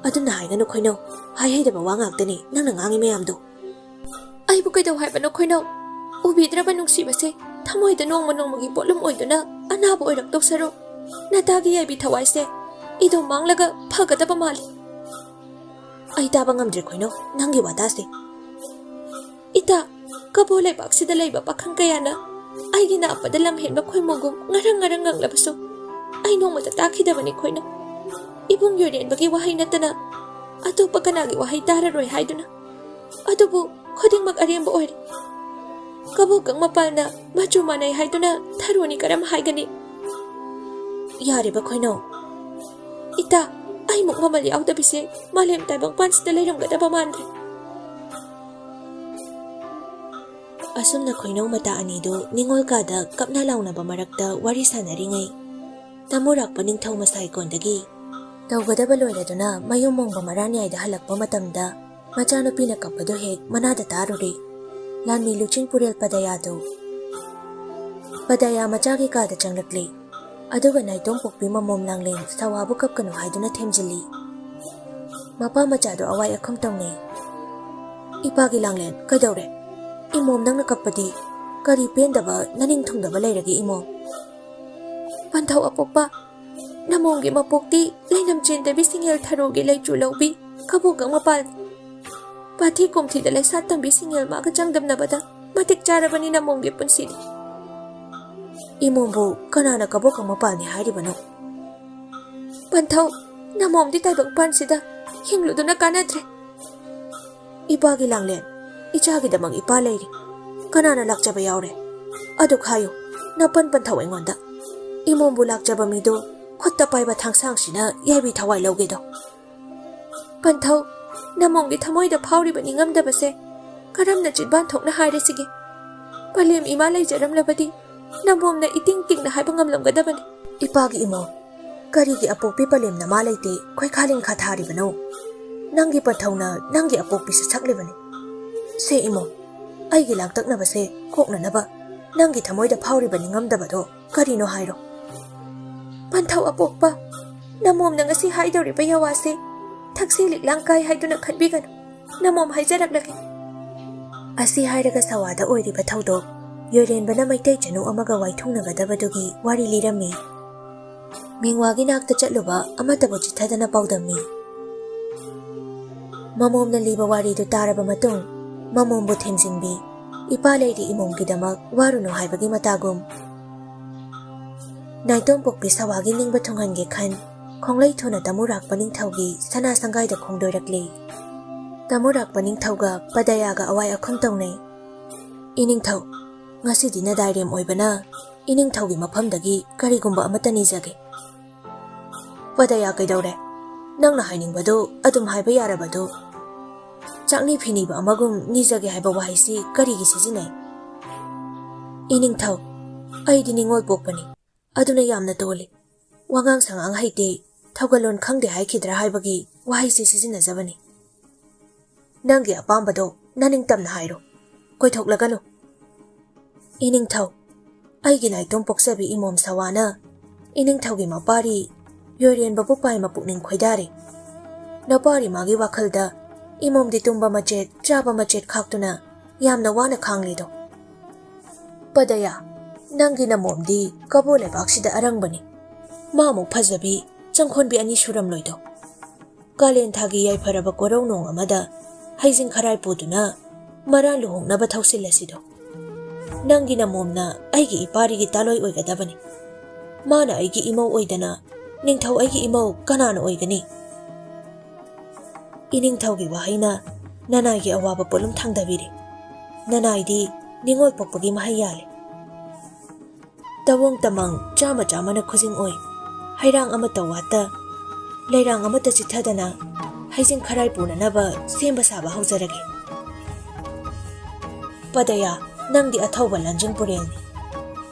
"ꯑꯗꯨꯝꯅ ꯍꯥꯏꯒꯅꯨ ꯈꯣꯏꯅꯧ, ꯍꯥꯏꯍꯩꯗꯕ ꯋꯥ ꯉꯥꯛꯇꯅꯤ ꯅꯪꯅ ꯉꯥꯡꯉꯤ ꯃꯌꯥꯝꯗꯣ꯫" "ꯑꯩꯕꯨ ꯀꯩꯗꯧ ꯍꯥꯏꯕꯅꯣ ꯈꯣꯏꯅꯧ? ꯎꯕꯤꯗ꯭ꯔꯕ ꯅꯨꯡꯁꯤꯕꯁꯦ ꯊꯃꯣꯏꯗ ꯅꯣꯡꯃ ꯅꯣꯡꯃꯒꯤ ꯄꯣꯠꯂꯨꯝ ꯑꯣꯏꯗꯨꯅ ꯑꯅꯥꯕ ꯑꯣꯏꯔꯛꯇꯧ ꯁꯔꯨꯛ, ꯅꯇꯥꯒꯤ ꯌꯥꯏꯕꯤ ꯊꯋꯥꯏꯁꯦ ꯏꯗꯣꯝ ꯃꯥꯡꯂꯒ ꯐꯒꯗꯕ ꯃꯥꯜꯂꯤ꯫" "ꯑꯩ ꯇꯥꯕ ꯉꯝꯗ꯭ꯔꯦ ꯈꯣꯏꯅꯧ, ꯅꯪꯒꯤ ꯋꯥꯇꯥꯁꯦ꯫" "ꯏꯇꯥ, ꯀꯕꯣ ꯂꯩꯕꯥꯛꯁꯤꯗ ꯂꯩꯕ ꯄꯥꯈꯪ ꯀꯌꯥꯅ ꯑꯩꯒꯤ ꯅꯥꯞꯄꯗ ꯂꯝ ꯍꯦꯟꯕ ꯈꯣꯏꯃꯨꯒꯨꯝ ꯉꯔꯪ ꯉꯔꯪ ꯉꯪꯂꯕꯁꯨ ꯑꯩ ꯅꯣꯡꯃꯇ ꯇꯥꯈꯤꯗꯕꯅꯤ ꯈꯣꯏꯅꯧ꯫ ꯏꯕꯨꯡ ꯌꯣꯏꯔꯦꯟꯕꯒꯤ ꯋꯥꯍꯩ ꯅꯠꯇꯅ ꯑꯇꯣꯞꯄ ꯀꯅꯥꯒꯤ ꯋꯥꯍꯩ ꯇꯥꯔꯔꯣꯏ ꯍꯥꯏꯗꯨꯅ꯫ ꯑꯗꯨꯕꯨ ꯈꯨꯗꯤꯡꯃꯛ ꯑꯔꯦꯝꯕ ꯑꯣꯏꯔꯦ꯫ ꯀꯕꯣꯛꯀꯪ ꯃꯄꯥꯟꯅ ꯃꯆꯨ ꯃꯥꯟꯅꯩ ꯍꯥꯏꯗꯨꯅ ꯊꯔꯣꯅꯤ ꯀꯔꯝ ꯍꯥꯏꯒꯅꯤ? ꯌꯥꯔꯦꯕ ꯈꯣꯏꯅꯧ꯫ ꯏꯇꯥ, ꯑꯩꯃꯨꯛ ꯃꯃꯜ ꯌꯥꯎꯗꯕꯤꯁꯦ ꯃꯥꯂꯦꯝ ꯇꯥꯏꯕꯪꯄꯥꯟꯁꯤꯗ ꯂꯩꯔꯝꯒꯗꯕ ꯃꯥꯟꯗ꯭ꯔꯦ꯫ ꯑꯁꯨꯝꯅ ꯈꯣꯏꯅꯧ ꯃꯇꯥ ꯑꯅꯤꯗꯨ ꯅꯤꯡꯉꯣꯜ ꯀꯥꯗ ꯀꯞꯅ ꯂꯥꯎꯅꯕ ꯃꯔꯛꯇ ꯋꯥꯔꯤ ꯁꯥꯟꯅꯔꯤꯉꯩ, ꯇꯥꯃꯨꯔꯥꯛꯄ ꯅꯤꯡꯊꯧ ꯃꯁꯥꯏꯀꯣꯟꯗꯒꯤ ꯇꯧꯒꯗꯕ ꯂꯣꯏꯔꯗꯨꯅ ꯃꯌꯨꯝ ꯃꯣꯡꯕ ꯃꯔꯥꯟꯌꯥꯏꯗ ꯍꯜꯂꯛꯄ ꯃꯇꯝꯗ, ꯃꯆꯥꯅꯨꯄꯤꯅ ꯀꯞꯄꯗꯨ ꯍꯦꯛ ꯃꯅꯥꯗ ꯇꯥꯔꯨꯔꯦ꯫ ꯂꯥꯟꯃꯤ ꯂꯨꯆꯤꯡ ꯄꯨꯔꯦꯜ ꯄꯗꯌꯥꯗꯨ꯫ ꯄꯗꯌꯥ ꯃꯆꯥꯒꯤ ꯀꯥꯗ ꯆꯪꯂꯛꯂꯦ꯫ ꯑꯗꯨꯒ ꯅꯥꯏꯇꯣꯝ ꯄꯣꯛꯄꯤ ꯃꯃꯣꯝ ꯂꯥꯡꯂꯦꯟ ꯁꯋꯥꯕꯨ ꯀꯞꯀꯅꯨ ꯍꯥꯏꯗꯨꯅ ꯊꯦꯝꯖꯤꯜꯂꯤ꯫ ꯃꯄꯥ ꯃꯆꯥꯗꯨ ꯑꯋꯥꯏ ꯑꯈꯨꯝ ꯇꯧꯅꯩ꯫ ꯏꯄꯥꯒꯤ ꯂꯥꯡꯂꯦꯟ, ꯀꯩꯗꯧꯔꯦ? ꯏꯃꯣꯝ, ꯅꯪꯅ ꯀꯞꯄꯗꯤ ꯀꯔꯤ ꯄꯦꯟꯗꯕ, ꯅꯅꯤꯡ ꯊꯨꯡꯗꯕ ꯂꯩꯔꯒꯦ ꯏꯃꯣꯝ? ꯄꯟꯊꯧ ꯑꯄꯣꯛꯄ, ꯅꯃꯣꯝꯒꯤ ꯃꯄꯣꯛꯇꯤ ꯂꯩꯅꯝ ꯆꯦꯟꯗꯕꯤ ꯁꯤꯡꯉꯦꯜ ꯊꯔꯣꯒꯤ ꯂꯩꯆꯨ ꯂꯧꯕꯤ ꯀꯕꯣꯛꯀꯪ ꯃꯄꯥꯜ ꯄꯥꯊꯤ ꯀꯣꯝꯊꯤꯗ ꯂꯩꯁꯥ ꯇꯝꯕꯤ ꯁꯤꯡꯉꯦꯜ ꯃꯥꯒ ꯆꯥꯡꯗꯝꯅꯕꯗ ꯃꯇꯤꯛ ꯆꯥꯔꯕꯅꯤ ꯅꯃꯣꯝꯒꯤ ꯄꯨꯟꯁꯤꯗꯤ꯫ ꯏꯃꯣꯝꯕꯨ ꯀꯅꯥꯅ ꯀꯕꯣꯛꯀꯪ ꯃꯄꯥꯜꯅꯤ ꯍꯥꯏꯔꯤꯕꯅꯣ? ꯄꯟꯊꯧ, ꯅꯃꯣꯝꯗꯤ ꯇꯥꯏꯕꯪꯄꯥꯟꯁꯤꯗ ꯍꯤꯡꯂꯨꯗꯨꯅ ꯀꯥꯟꯅꯗ꯭ꯔꯦ꯫ ꯏꯄꯥꯒꯤ ꯂꯥꯡꯂꯦꯟ, ꯏꯆꯥꯒꯤꯗꯃꯛ ꯏꯄꯥ ꯂꯩꯔꯤ꯫ ꯀꯅꯥꯅ ꯂꯥꯛꯆꯕ ꯌꯥꯎꯔꯦ? ꯑꯗꯨ ꯍꯥꯏꯌꯨ, ꯅꯄꯟ ꯄꯟꯊꯧ ꯑꯩꯉꯣꯟꯗ꯫ ꯏꯃꯣꯝꯕꯨ ꯂꯥꯛꯆꯕ ꯃꯤꯗꯨ ꯈꯨꯠꯇ ꯄꯥꯏꯕ ꯊꯥꯡꯁꯥꯡꯁꯤꯅ ꯌꯥꯏꯕꯤ ꯊꯋꯥꯏ ꯂꯧꯒꯦꯗꯣ꯫ ꯄꯟꯊꯧ, ꯅꯃꯣꯝꯒꯤ ꯊꯃꯣꯏꯗ ꯐꯥꯎꯔꯤꯕ ꯅꯤꯡꯉꯝꯗꯕꯁꯦ ꯀꯔꯝꯅ ꯆꯤꯟꯕꯥꯟ ꯊꯣꯛꯅ ꯍꯥꯏꯔꯁꯤꯒꯦ? ꯄꯂꯦꯝ ꯏꯃꯥ ꯂꯩꯖꯔꯝꯂꯕꯗꯤ ꯅꯃꯣꯝꯅ ꯏꯇꯤꯡ ꯇꯤꯡꯅ ꯍꯥꯏꯕ ꯉꯝꯂꯝꯒꯗꯕꯅꯤ꯫ ꯏꯄꯥꯒꯤ ꯏꯃꯣꯝ, ꯀꯔꯤꯒꯤ ꯑꯄꯣꯛꯄꯤ ꯄꯂꯦꯝ ꯅꯃꯥ ꯂꯩꯇꯦ ꯈꯣꯏꯈꯥ ꯂꯤꯡꯈꯥ ꯊꯥꯔꯤꯕꯅꯣ? ꯅꯪꯒꯤ ꯄꯟꯊꯧꯅ ꯅꯪꯒꯤ ꯑꯄꯣꯛꯄꯤꯁꯨ ꯁꯛꯂꯤꯕꯅꯤ꯫ ꯁꯦ ꯏꯃꯣꯝ, ꯑꯩꯒꯤ ꯂꯥꯡꯇꯛꯅꯕꯁꯦ ꯀꯣꯛꯅꯅꯕ ꯅꯪꯒꯤ ꯊꯃꯣꯏꯗ ꯐꯥꯎꯔꯤꯕ ꯅꯤꯡꯉꯝꯗꯕꯗꯣ ꯀꯔꯤꯅꯣ ꯍꯥꯏꯔꯣ꯫ ꯄꯟꯊꯧ ꯑꯄꯣꯛꯄ, ꯅꯃꯣꯝꯅ ꯉꯁꯤ ꯍꯥꯏꯗꯧꯔꯤꯕ ꯌꯥꯋꯥꯁꯦ ꯊꯛꯁꯤ ꯂꯤꯛꯂꯥꯡ ꯀꯥꯏ ꯍꯥꯏꯗꯨꯅ ꯈꯟꯕꯤꯒꯅꯨ꯫ ꯅꯃꯣꯝ ꯍꯥꯏꯖꯔꯛꯂꯒꯦ꯫ ꯑꯁꯤ ꯍꯥꯏꯔꯒ ꯁꯋꯥꯗ ꯑꯣꯏꯔꯤꯕ ꯊꯧꯗꯣꯛ, ꯌꯣꯏꯔꯦꯟꯕꯅ ꯃꯩꯇꯩ ꯆꯅꯨ ꯑꯃꯒ ꯋꯥꯏꯊꯨꯡꯅꯒꯗꯕꯗꯨꯒꯤ ꯋꯥꯔꯤ ꯂꯤꯔꯝꯃꯤ꯫ ꯃꯤꯡꯋꯥꯒꯤ ꯅꯥꯛꯇ ꯆꯠꯂꯨꯕ ꯑꯃꯠꯇꯕꯨ ꯆꯤꯠꯊꯗꯅ ꯄꯥꯎꯗꯝꯃꯤ꯫ ꯃꯃꯣꯝꯅ ꯂꯤꯕ ꯋꯥꯔꯤꯗꯨ ꯇꯥꯔꯕ ꯃꯇꯨꯡ, ꯃꯃꯣꯝꯕꯨ ꯊꯦꯝꯖꯤꯟꯕꯤ꯫ ꯏꯄꯥ ꯂꯩꯔꯤ ꯏꯃꯣꯝꯒꯤꯗꯃꯛ ꯋꯥꯔꯨꯅꯨ ꯍꯥꯏꯕꯒꯤ ꯃꯇꯥꯒꯨꯝ꯫ ꯅꯥꯏꯇꯣꯝ ꯄꯣꯛꯄꯤ ꯁꯋꯥꯒꯤ ꯅꯤꯡꯕ ꯊꯨꯡꯍꯟꯒꯦ ꯈꯟ, ꯈꯣꯡꯂꯩ ꯊꯨꯅ ꯇꯃꯨꯔꯥꯛꯄ ꯅꯤꯡꯊꯧꯒꯤ ꯁꯅꯥ ꯁꯪꯒꯥꯏꯗ ꯈꯣꯡꯗꯣꯏꯔꯛꯂꯤ꯫ ꯇꯃꯨꯔꯥꯛꯄ ꯅꯤꯡꯊꯧꯒ ꯄꯗꯌꯥꯒ ꯑꯋꯥꯏ ꯑꯈꯨꯝ ꯇꯧꯅꯩ꯫ "ꯏꯅꯤꯡꯊꯧ, ꯉꯁꯤꯗꯤ ꯅꯗꯥꯏꯔꯦꯝ ꯑꯣꯏꯕꯅ ꯏꯅꯤꯡꯊꯧꯒꯤ ꯃꯐꯝꯗꯒꯤ ꯀꯔꯤꯒꯨꯝꯕ ꯑꯃꯠꯇ ꯅꯤꯖꯒꯦ꯫" "ꯄꯗꯌꯥ, ꯀꯩꯗꯧꯔꯦ? ꯅꯪꯅ ꯍꯥꯏꯅꯤꯡꯕꯗꯨ ꯑꯗꯨꯝ ꯍꯥꯏꯕ ꯌꯥꯔꯕꯗꯨ꯫ ꯆꯥꯛꯅꯤ ꯐꯤꯅꯤꯕ ꯑꯃꯒꯨꯝ ꯅꯤꯖꯒꯦ ꯍꯥꯏꯕ ꯋꯥꯍꯩꯁꯤ ꯀꯔꯤꯒꯤ ꯁꯤꯖꯤꯟꯅꯩ?" "ꯏꯅꯤꯡꯊꯧ, ꯑꯩꯗꯤ ꯅꯤꯡꯉꯣꯜ ꯄꯣꯛꯄꯅꯤ, ꯑꯗꯨꯅ ꯌꯥꯝꯅ ꯇꯣꯜꯂꯤ꯫ ꯋꯥꯉꯥꯡ ꯁꯉꯥꯡ ꯍꯩꯇꯦ, ꯊꯧꯒꯜꯂꯣꯟ ꯈꯪꯗꯦ ꯍꯥꯏꯈꯤꯗ꯭ꯔꯥ ꯍꯥꯏꯕꯒꯤ ꯋꯥꯍꯩꯁꯤ ꯁꯤꯖꯤꯟꯅꯖꯕꯅꯤ꯫" "ꯅꯪꯒꯤ ꯑꯄꯥꯝꯕꯗꯣ ꯅꯅꯤꯡꯇꯝꯅ ꯍꯥꯏꯔꯣ, ꯀꯣꯏꯊꯣꯛꯂꯒꯅꯨ꯫" "ꯏꯅꯤꯡꯊꯧ, ꯑꯩꯒꯤ ꯅꯥꯏꯇꯣꯝ ꯄꯣꯛꯆꯕꯤ ꯏꯃꯣꯝ ꯁꯋꯥꯅ ꯏꯅꯤꯡꯊꯧꯒꯤ ꯃꯄꯥꯔꯤ ꯌꯣꯏꯔꯦꯟꯕꯕꯨ ꯄꯥꯏ ꯃꯄꯨꯛꯅꯤꯡ ꯈꯣꯏꯗꯥꯔꯦ꯫ ꯅꯄꯥꯔꯤ ꯃꯥꯒꯤ ꯋꯥꯈꯜꯗ ꯏꯃꯣꯝꯗꯤ ꯇꯨꯝꯕ ꯃꯆꯦꯠ, ꯆꯥꯕ ꯃꯆꯦꯠ ꯈꯥꯛꯇꯨꯅ ꯌꯥꯝꯅ ꯋꯥꯅ ꯈꯥꯡꯂꯤꯗꯣ꯫ ꯄꯗꯌꯥ, ꯅꯪꯒꯤ ꯅꯃꯣꯝꯗꯤ ꯀꯕꯣ ꯂꯩꯕꯥꯛꯁꯤꯗ ꯑꯔꯪꯕꯅꯤ꯫ ꯃꯥꯃꯨꯛ ꯐꯖꯕꯤ ꯆꯪꯈꯣꯟꯕꯤ ꯑꯅꯤ ꯁꯨꯔꯝꯂꯣꯏꯗꯣ꯫ ꯀꯥꯂꯦꯟ ꯊꯥꯒꯤ ꯌꯥꯏꯐꯔꯕ ꯀꯣꯔꯧ ꯅꯣꯡ ꯑꯃꯗ ꯍꯩꯖꯤꯡ ꯈꯔꯥꯏ ꯄꯨꯗꯨꯅ ꯃꯔꯥ ꯂꯨꯍꯣꯡꯅꯕ ꯊꯧꯁꯤꯜꯂꯁꯤꯗꯣ꯫ ꯅꯪꯒꯤ ꯅꯃꯣꯝꯅ ꯑꯩꯒꯤ ꯏꯄꯥꯔꯤꯒꯤ ꯇꯥꯂꯣꯏ ꯑꯣꯏꯒꯗꯕꯅꯤ꯫ ꯃꯥꯅ ꯑꯩꯒꯤ ꯏꯃꯧ ꯑꯣꯏꯗꯅ ꯅꯤꯡꯊꯧ ꯑꯩꯒꯤ ꯏꯃꯧ ꯀꯅꯥꯅ ꯑꯣꯏꯒꯅꯤ?" ꯏꯅꯤꯡꯊꯧꯒꯤ ꯋꯥꯍꯩꯅ ꯅꯅꯥꯏꯒꯤ ꯑꯋꯥꯕ ꯄꯣꯠꯂꯨꯝ ꯊꯥꯡꯗꯕꯤꯔꯦ꯫ ꯅꯅꯥꯏꯗꯤ ꯅꯤꯡꯉꯣꯜ ꯄꯣꯛꯄꯒꯤ ꯃꯍꯩ ꯌꯥꯜꯂꯦ꯫ ꯇꯋꯣꯡ ꯇꯃꯪ ꯆꯥꯃ ꯆꯥꯃꯅ ꯈꯨꯖꯤꯡ ꯑꯣꯏ꯫ ꯍꯩꯔꯥꯡ ꯑꯃꯠꯇ ꯋꯥꯠꯇ, ꯂꯩꯔꯥꯡ ꯑꯃꯠꯇ ꯆꯤꯠꯊꯗꯅ ꯍꯩꯖꯤꯡ ꯈꯔꯥꯏ ꯄꯨꯅꯅꯕ ꯁꯦꯝꯕ ꯁꯥꯕ ꯍꯧꯖꯔꯒꯦ꯫ ꯄꯗꯌꯥ, ꯅꯪꯗꯤ ꯑꯊꯧꯕ ꯂꯥꯟꯖꯤꯡ ꯄꯨꯔꯦꯜꯅꯤ꯫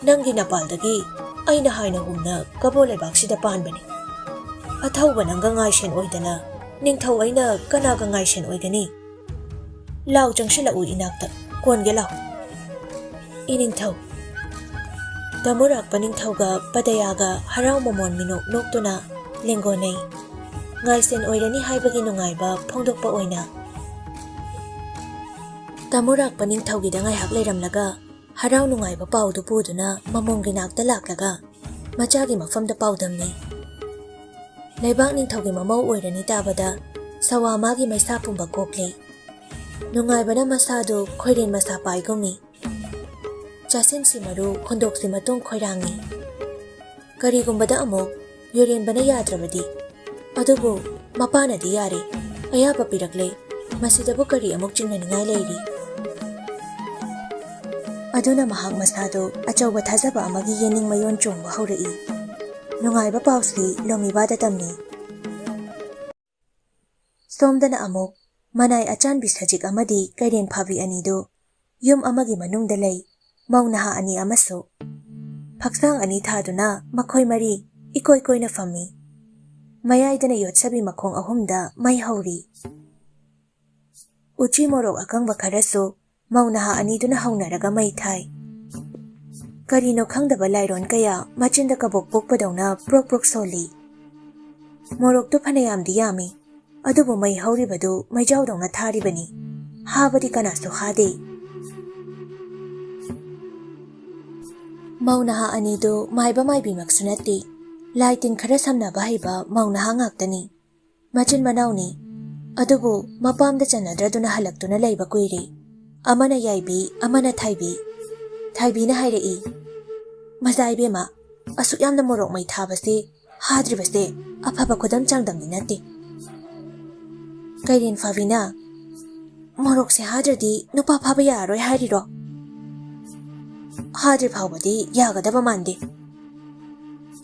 ꯅꯪꯒꯤ ꯅꯄꯥꯜꯗꯒꯤ ꯑꯩꯅ ꯍꯥꯏꯅ ꯍꯨꯝꯅ ꯀꯕꯣ ꯂꯩꯕꯥꯛꯁꯤꯗ ꯄꯥꯟꯕꯅꯤ꯫ ꯑꯊꯧꯕ ꯅꯪꯒ ꯉꯥꯏꯁꯦꯟ ꯑꯣꯏꯗꯅ ꯅꯤꯡꯊꯧ ꯑꯩꯅ ꯀꯅꯥꯒ ꯉꯥꯏꯁꯦꯟ ꯑꯣꯏꯒꯅꯤ? ꯂꯥꯎ, ꯆꯪꯁꯤꯜꯂꯛꯎ ꯏꯅꯥꯛꯇ, ꯀꯣꯟꯒꯦ ꯂꯥꯎ꯫ ꯏꯅꯤꯡꯊꯧ꯫ ꯇꯃꯨꯔꯥꯛꯄ ꯅꯤꯡꯊꯧꯒ ꯄꯗꯌꯥꯒ ꯍꯔꯥꯎ ꯃꯃꯣꯟ ꯃꯤꯅꯣꯛ ꯅꯣꯛꯇꯨꯅ ꯂꯦꯡꯒꯣꯟꯅꯩ꯫ ꯉꯥꯏꯁꯦꯟ ꯑꯣꯏꯔꯅꯤ ꯍꯥꯏꯕꯒꯤ ꯅꯨꯡꯉꯥꯏꯕ ꯐꯣꯡꯗꯣꯛꯄ ꯑꯣꯏꯅ꯫ ꯇꯃꯨꯔꯥꯛꯄ ꯅꯤꯡꯊꯧꯒꯤꯗ ꯉꯥꯏꯍꯥꯛ ꯂꯩꯔꯝꯂꯒ ꯍꯔꯥꯎ ꯅꯨꯡꯉꯥꯏꯕ ꯄꯥꯎꯗꯨ ꯄꯨꯗꯨꯅ ꯃꯃꯣꯝꯒꯤ ꯅꯥꯛꯇ ꯂꯥꯛꯂꯒ ꯃꯆꯥꯒꯤ ꯃꯐꯝꯗ ꯄꯥꯎꯗꯝꯃꯤ꯫ ꯂꯩꯕꯥꯛ ꯅꯤꯡꯊꯧꯒꯤ ꯃꯃꯧ ꯑꯣꯏꯔꯅꯤ ꯇꯥꯕꯗ ꯁꯋꯥ ꯃꯥꯒꯤ ꯃꯩꯁꯥ ꯄꯨꯝꯕ ꯀꯣꯛꯂꯤ꯫ ꯅꯨꯡꯉꯥꯏꯕꯅ ꯃꯁꯥꯗꯨ ꯈꯣꯏꯔꯦꯟ ꯃꯁꯥ ꯄꯥꯏꯒꯨꯝꯃꯤ꯫ ꯆꯥꯁꯤꯟꯁꯤ ꯃꯔꯨ, ꯍꯨꯟꯗꯣꯛꯁꯤ ꯃꯇꯣꯡ ꯈꯣꯏꯔꯥꯡꯉꯤ꯫ ꯀꯔꯤꯒꯨꯝꯕꯗ ꯑꯃꯨꯛ ꯌꯣꯏꯔꯦꯟꯕꯅ ꯌꯥꯗ꯭ꯔꯕꯗꯤ? ꯑꯗꯨꯕꯨ ꯃꯄꯥꯅꯗꯤ ꯌꯥꯔꯦ, ꯑꯌꯥꯕ ꯄꯤꯔꯛꯂꯦ, ꯃꯁꯤꯗꯕꯨ ꯀꯔꯤ ꯑꯃꯨꯛ ꯆꯤꯡꯅꯅꯤꯡꯉꯥꯏ ꯂꯩꯔꯤ? ꯑꯗꯨꯅ ꯃꯍꯥꯛ ꯃꯁꯥꯗꯨ ꯑꯆꯧꯕ ꯊꯥꯖꯕ ꯑꯃꯒꯤ ꯌꯦꯅꯤꯡ ꯃꯌꯣꯟ ꯆꯣꯡꯕ ꯍꯧꯔꯛꯏ꯫ ꯅꯨꯡꯉꯥꯏꯕ ꯄꯥꯎꯁꯤ ꯂꯣꯃꯤꯕꯥꯗ ꯇꯝꯃꯤ꯫ ꯁꯣꯝꯗꯅ ꯑꯃꯨꯛ ꯃꯅꯥꯏ ꯑꯆꯥꯟꯕꯤ ꯁꯖꯤꯛ ꯑꯃꯗꯤ ꯀꯩꯔꯦꯟ ꯐꯥꯕꯤ ꯑꯅꯤꯗꯨ ꯌꯨꯝ ꯑꯃꯒꯤ ꯃꯅꯨꯡꯗ ꯂꯩ꯫ ꯃꯧ ꯅꯍꯥ ꯑꯅꯤ ꯑꯃꯁꯨ ꯐꯛꯁꯥꯡ ꯑꯅꯤ ꯊꯥꯗꯨꯅ ꯃꯈꯣꯏ ꯃꯔꯤ ꯏꯀꯣꯏ ꯀꯣꯏꯅ ꯐꯝꯃꯤ꯫ ꯃꯌꯥꯏꯗꯅ ꯌꯣꯠꯁꯕꯤ ꯃꯈꯣꯡ ꯑꯍꯨꯝꯗ ꯃꯩ ꯍꯧꯔꯤ꯫ ꯎꯆꯤ ꯃꯣꯔꯣꯛ ꯑꯀꯪꯕ ꯈꯔꯁꯨ ꯃꯧ ꯅꯍꯥ ꯑꯅꯤꯗꯨꯅ ꯍꯧꯅꯔꯒ ꯃꯩ ꯊꯥꯏ꯫ ꯀꯔꯤꯅꯣ ꯈꯪꯗꯕ ꯂꯥꯏꯔꯣꯟ ꯀꯌꯥ ꯃꯆꯤꯟꯗ ꯀꯕꯣꯛ ꯄꯣꯛꯄꯗꯧꯅ ꯄ꯭ꯔꯣꯛ ꯄ꯭ꯔꯣꯛ ꯁꯣꯜꯂꯤ꯫ ꯃꯣꯔꯣꯛꯇꯨ ꯐꯅꯌꯥꯝꯗꯤ ꯌꯥꯝꯃꯤ, ꯑꯗꯨꯕꯨ ꯃꯩ ꯍꯧꯔꯤꯕꯗꯨ ꯃꯩꯖꯥꯎꯗꯧꯅ ꯊꯥꯔꯤꯕꯅꯤ꯫ ꯍꯥꯕꯗꯤ ꯀꯅꯥꯁꯨ ꯍꯥꯗꯦ꯫ ꯃꯧ ꯅꯍꯥ ꯑꯅꯤꯗꯨ ꯃꯥꯏꯕ ꯃꯥꯏꯕꯤꯃꯛꯁꯨ ꯅꯠꯇꯦ, ꯂꯥꯏ ꯇꯤꯟ ꯈꯔ ꯁꯝꯅꯕ ꯍꯩꯕ ꯃꯧ ꯅꯍꯥ ꯉꯥꯛꯇꯅꯤ꯫ ꯃꯆꯤꯟ ꯃꯅꯥꯎꯅꯤ, ꯑꯗꯨꯕꯨ ꯃꯄꯥꯝꯗ ꯆꯟꯅꯗ꯭ꯔꯗꯨꯅ ꯍꯜꯂꯛꯇꯨꯅ ꯂꯩꯕ ꯀꯨꯏꯔꯦ꯫ ꯑꯃꯅ ꯌꯥꯏꯕꯤ, ꯑꯃꯅ ꯊꯥꯏꯕꯤ꯫ ꯊꯥꯏꯕꯤꯅ ꯍꯥꯏꯔꯛꯏ, "ꯃꯖꯥ ꯏꯕꯦꯝꯃ, ꯑꯁꯨꯛ ꯌꯥꯝꯅ ꯃꯣꯔꯣꯛ ꯃꯩ ꯊꯥꯕꯁꯦ, ꯍꯥꯗ꯭ꯔꯤꯕꯁꯦ ꯑꯐꯕ ꯈꯨꯗꯝ ꯆꯥꯡꯗꯝꯗꯤ ꯅꯠꯇꯦ꯫" ꯀꯩꯔꯦꯟ ꯐꯥꯕꯤꯅ, "ꯃꯣꯔꯣꯛꯁꯦ ꯍꯥꯗ꯭ꯔꯗꯤ ꯅꯨꯄꯥ ꯐꯥꯕ ꯌꯥꯔꯔꯣꯏ ꯍꯥꯏꯔꯤꯔꯣ? ꯍꯥꯗ꯭ꯔꯤ ꯐꯥꯎꯕꯗꯤ ꯌꯥꯒꯗꯕ ꯃꯥꯟꯗꯦ꯫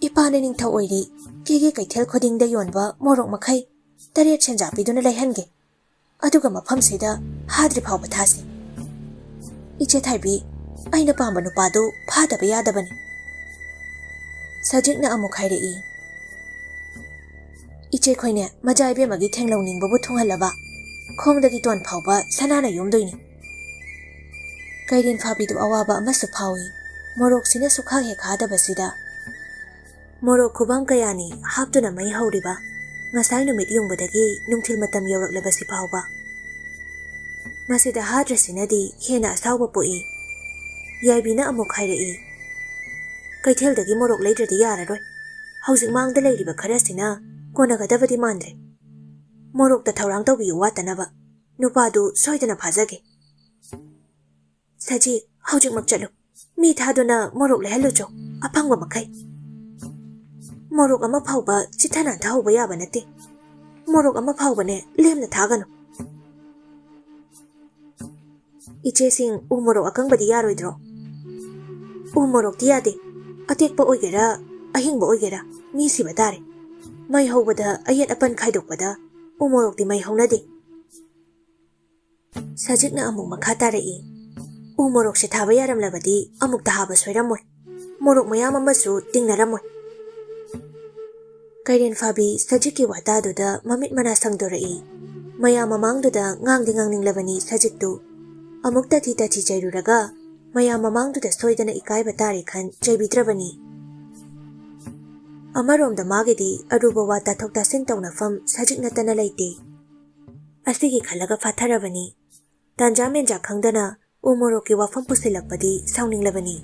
ꯏꯄꯥꯅ ꯅꯤꯡꯊꯧ ꯑꯣꯏꯔꯤ, ꯀꯦꯒꯦ ꯀꯩꯊꯦꯜ ꯈꯨꯗꯤꯡꯗ ꯌꯣꯟꯕ ꯃꯣꯔꯣꯛ ꯃꯈꯩ ꯇꯔꯦꯠ ꯁꯦꯟꯖꯥ ꯄꯤꯗꯨꯅ ꯂꯩꯍꯟꯒꯦ꯫ ꯑꯗꯨꯒ ꯃꯐꯝꯁꯤꯗ ꯍꯥꯗ꯭ꯔꯤ ꯐꯥꯎꯕ ꯊꯥꯁꯤ꯫ ꯏꯆꯦ ꯊꯥꯏꯕꯤ, ꯑꯩꯅ ꯄꯥꯝꯕ ꯅꯨꯄꯥꯗꯨ ꯐꯥꯗꯕ ꯌꯥꯗꯕꯅꯤ꯫" ꯁꯖꯤꯛꯅ ꯑꯃꯨꯛ ꯍꯥꯏꯔꯛꯏ, "ꯏꯆꯦꯈꯣꯏꯅꯦ ꯃꯖꯥ ꯏꯕꯦꯝꯃꯒꯤ ꯊꯦꯡꯂꯧ ꯅꯤꯡꯕꯕꯨ ꯊꯨꯡꯍꯜꯂꯕ, ꯈꯣꯡꯗꯒꯤ ꯇꯣꯟ ꯐꯥꯎꯕ ꯁꯅꯥꯅ ꯌꯣꯝꯗꯣꯏꯅꯤ꯫" ꯀꯩꯔꯦꯟ ꯐꯥꯕꯤꯗꯨ ꯑꯋꯥꯕ ꯑꯃꯁꯨ ꯐꯥꯎꯏ꯫ ꯃꯣꯔꯣꯛꯁꯤꯅ ꯁꯨꯛꯈꯥ ꯍꯦꯛ ꯍꯥꯗꯕꯁꯤꯗ꯫ ꯃꯣꯔꯣꯛ ꯈꯨꯕꯥꯡ ꯀꯌꯥꯅꯤ ꯍꯥꯞꯇꯨꯅ ꯃꯩ ꯍꯧꯔꯤꯕ, ꯉꯁꯥꯏ ꯅꯨꯃꯤꯠ ꯌꯨꯡꯕꯗꯒꯤ ꯅꯨꯡꯊꯤꯜ ꯃꯇꯝ ꯌꯧꯔꯛꯂꯕꯁꯤ ꯐꯥꯎꯕ꯫ ꯃꯁꯤꯗ ꯍꯥꯗ꯭ꯔꯁꯤꯅꯗꯤ ꯍꯦꯟꯅ ꯑꯁꯥꯎꯕ ꯄꯣꯛꯏ꯫ ꯌꯥꯏꯕꯤꯅ ꯑꯃꯨꯛ ꯍꯥꯏꯔꯛꯏ, "ꯀꯩꯊꯦꯜꯗꯒꯤ ꯃꯣꯔꯣꯛ ꯂꯩꯗ꯭ꯔꯗꯤ ꯌꯥꯔꯔꯣꯏ꯫ ꯍꯧꯖꯤꯛ ꯃꯥꯡꯗ ꯂꯩꯔꯤꯕ ꯈꯔꯁꯤꯅ ꯀꯣꯟꯅꯒꯗꯕꯗꯤ ꯃꯥꯟꯗ꯭ꯔꯦ꯫ ꯃꯣꯔꯣꯛꯇ ꯊꯧꯔꯥꯡ ꯇꯧꯕꯤꯌꯨ ꯋꯥꯠꯇꯅꯕ꯫" ꯅꯨꯄꯥꯗꯨ ꯁꯣꯏꯗꯅ ꯐꯥꯖꯒꯦ꯫ ꯁꯖꯤꯛ, ꯍꯧꯖꯤꯛꯃꯛ ꯆꯠꯂꯨ꯫ ꯃꯤ ꯊꯥꯗꯨꯅ ꯃꯣꯔꯣꯛ ꯂꯩꯍꯜꯂꯨꯆꯣ, ꯑꯐꯪꯕ ꯃꯈꯩ꯫ ꯃꯣꯔꯣꯛ ꯑꯃ ꯐꯥꯎꯕ ꯆꯤꯠꯊ ꯅꯥꯟꯊꯍꯧꯕ ꯌꯥꯕ ꯅꯠꯇꯦ꯫ ꯃꯣꯔꯣꯛ ꯑꯃ ꯐꯥꯎꯕꯅꯦ ꯂꯦꯝꯅ ꯊꯥꯒꯅꯨ꯫ ꯏꯆꯦꯁꯤꯡ, ꯎ ꯃꯣꯔꯣꯛ ꯑꯀꯪꯕꯗꯤ ꯌꯥꯔꯣꯏꯗ꯭ꯔꯣ? ꯎ ꯃꯣꯔꯣꯛꯇꯤ ꯌꯥꯗꯦ꯫ ꯑꯇꯦꯛꯄ ꯑꯣꯏꯒꯦꯔꯥ, ꯑꯍꯤꯡꯕ ꯑꯣꯏꯒꯦꯔꯥ, ꯃꯤ ꯁꯤꯕ ꯇꯥꯔꯦ꯫ ꯃꯩ ꯍꯧꯕꯗ ꯑꯌꯦꯠ ꯑꯄꯟ ꯈꯥꯏꯗꯣꯛꯄꯗ ꯎ ꯃꯣꯔꯣꯛꯇꯤ ꯃꯩ ꯍꯧꯅꯗꯦ꯫ ꯁꯖꯤꯛꯅ ꯑꯃꯨꯛ ꯃꯈꯥ ꯇꯥꯔꯛꯏ, "ꯎ ꯃꯣꯔꯣꯛꯁꯦ ꯊꯥꯕ ꯌꯥꯔꯝꯂꯕꯗꯤ ꯑꯃꯨꯛꯇ ꯍꯥꯕ ꯁꯣꯏꯔꯝꯃꯣꯏ꯫ ꯃꯣꯔꯣꯛ ꯃꯌꯥꯝ ꯑꯃꯁꯨ ꯇꯤꯡꯅꯔꯝꯃꯣꯏ꯫" ꯀꯩꯔꯦꯟ ꯐꯥꯕꯤ ꯁꯖꯤꯛꯀꯤ ꯋꯥꯇꯥꯗꯨꯗ ꯃꯃꯤꯠ ꯃꯅꯥ ꯁꯪꯗꯣꯔꯛꯏ꯫ ꯃꯌꯥꯝ ꯃꯃꯥꯡꯗꯨꯗ ꯉꯥꯡꯗꯤ ꯉꯥꯡꯅꯤꯡꯂꯕꯅꯤ ꯁꯖꯤꯛꯇꯨ꯫ ꯑꯃꯨꯛ ꯇꯥꯊꯤ ꯇꯥꯊꯤ ꯆꯩꯔꯨꯔꯒ ꯃꯌꯥꯝ ꯃꯃꯥꯡꯗꯨꯗ ꯁꯣꯏꯗꯅ ꯏꯀꯥꯏꯕ ꯇꯥꯔꯦ ꯈꯟ ꯆꯩꯕꯤꯗ꯭ꯔꯕꯅꯤ꯫ ꯑꯃꯔꯣꯝꯗ ꯃꯥꯒꯤꯗꯤ ꯑꯔꯨꯕ ꯋꯥ ꯇꯥꯊꯣꯛ ꯇꯥꯁꯤꯟ ꯇꯧꯅꯐꯝ ꯁꯖꯤꯛ ꯅꯠꯇꯅ ꯂꯩꯇꯦ꯫ ꯑꯁꯤꯒꯤ ꯈꯜꯂꯒ ꯐꯥꯊꯔꯕꯅꯤ꯫ ꯇꯥꯟꯖꯥ ꯃꯦꯟꯖꯥ ꯈꯪꯗꯅ ꯎ ꯃꯣꯔꯣꯛꯀꯤ ꯋꯥꯐꯝ ꯄꯨꯁꯤꯜꯂꯛꯄꯗꯤ ꯁꯥꯎꯅꯤꯡꯂꯕꯅꯤ꯫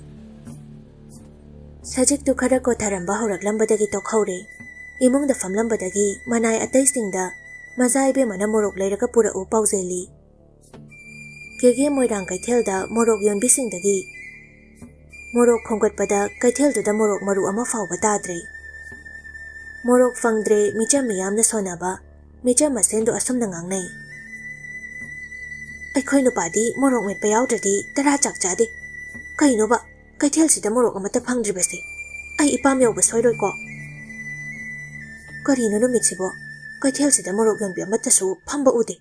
ꯁꯖꯤꯛꯇꯨ ꯈꯔ ꯀꯣꯊꯔꯝꯕ ꯍꯧꯔꯛꯂꯝꯕꯗꯒꯤ ꯇꯣꯛꯍꯧꯔꯦ꯫ ꯏꯃꯨꯡꯗ ꯐꯝꯂꯝꯕꯗꯒꯤ ꯃꯅꯥꯏ ꯑꯇꯩꯁꯤꯡꯗ ꯃꯖꯥ ꯏꯕꯦꯝꯃꯅ ꯃꯣꯔꯣꯛ ꯂꯩꯔꯒ ꯄꯨꯔꯛꯎ ꯄꯥꯎꯖꯦꯜꯂꯤ꯫ ꯀꯦꯒꯦ ꯃꯣꯏꯔꯥꯡ ꯀꯩꯊꯦꯜꯗ ꯃꯣꯔꯣꯛ ꯌꯣꯟꯕꯤꯁꯤꯡꯗꯒꯤ ꯃꯣꯔꯣꯛ ꯈꯣꯝꯒꯠꯄꯗ ꯀꯩꯊꯦꯜꯗꯨꯗ ꯃꯣꯔꯣꯛ ꯃꯔꯨ ꯑꯃ ꯐꯥꯎꯕ ꯇꯥꯗ꯭ꯔꯦ꯫ ꯃꯣꯔꯣꯛ ꯐꯪꯗ꯭ꯔꯦ, ꯃꯤꯆꯝ ꯃꯤꯌꯥꯝꯅ ꯁꯣꯟꯅꯕ꯫ ꯃꯤꯆꯝ ꯃꯁꯦꯟꯗꯨ ꯑꯁꯨꯝꯅ ꯉꯥꯡꯅꯩ, "ꯑꯩꯈꯣꯏ ꯅꯨꯄꯥꯗꯤ ꯃꯣꯔꯣꯛ ꯃꯦꯠꯄ ꯌꯥꯎꯗ꯭ꯔꯗꯤ ꯇꯔꯥ ꯆꯥꯛ ꯆꯥꯗꯦ꯫ ꯀꯩꯅꯣꯕ, ꯀꯩꯊꯦꯜꯁꯤꯗ ꯃꯣꯔꯣꯛ ꯑꯃꯠꯇ ꯐꯪꯗ꯭ꯔꯤꯕꯁꯦ? ꯑꯩ ꯏꯄꯥꯝ ꯌꯧꯕ ꯁꯣꯏꯔꯣꯏꯀꯣ?" ꯀꯔꯤꯅꯣ ꯅꯨꯃꯤꯠꯁꯤꯕꯣ? ꯀꯩꯊꯦꯜꯁꯤꯗ ꯃꯣꯔꯣꯛ ꯌꯣꯟꯕꯤ ꯑꯃꯠꯇꯁꯨ ꯐꯝꯕ ꯎꯗꯦ꯫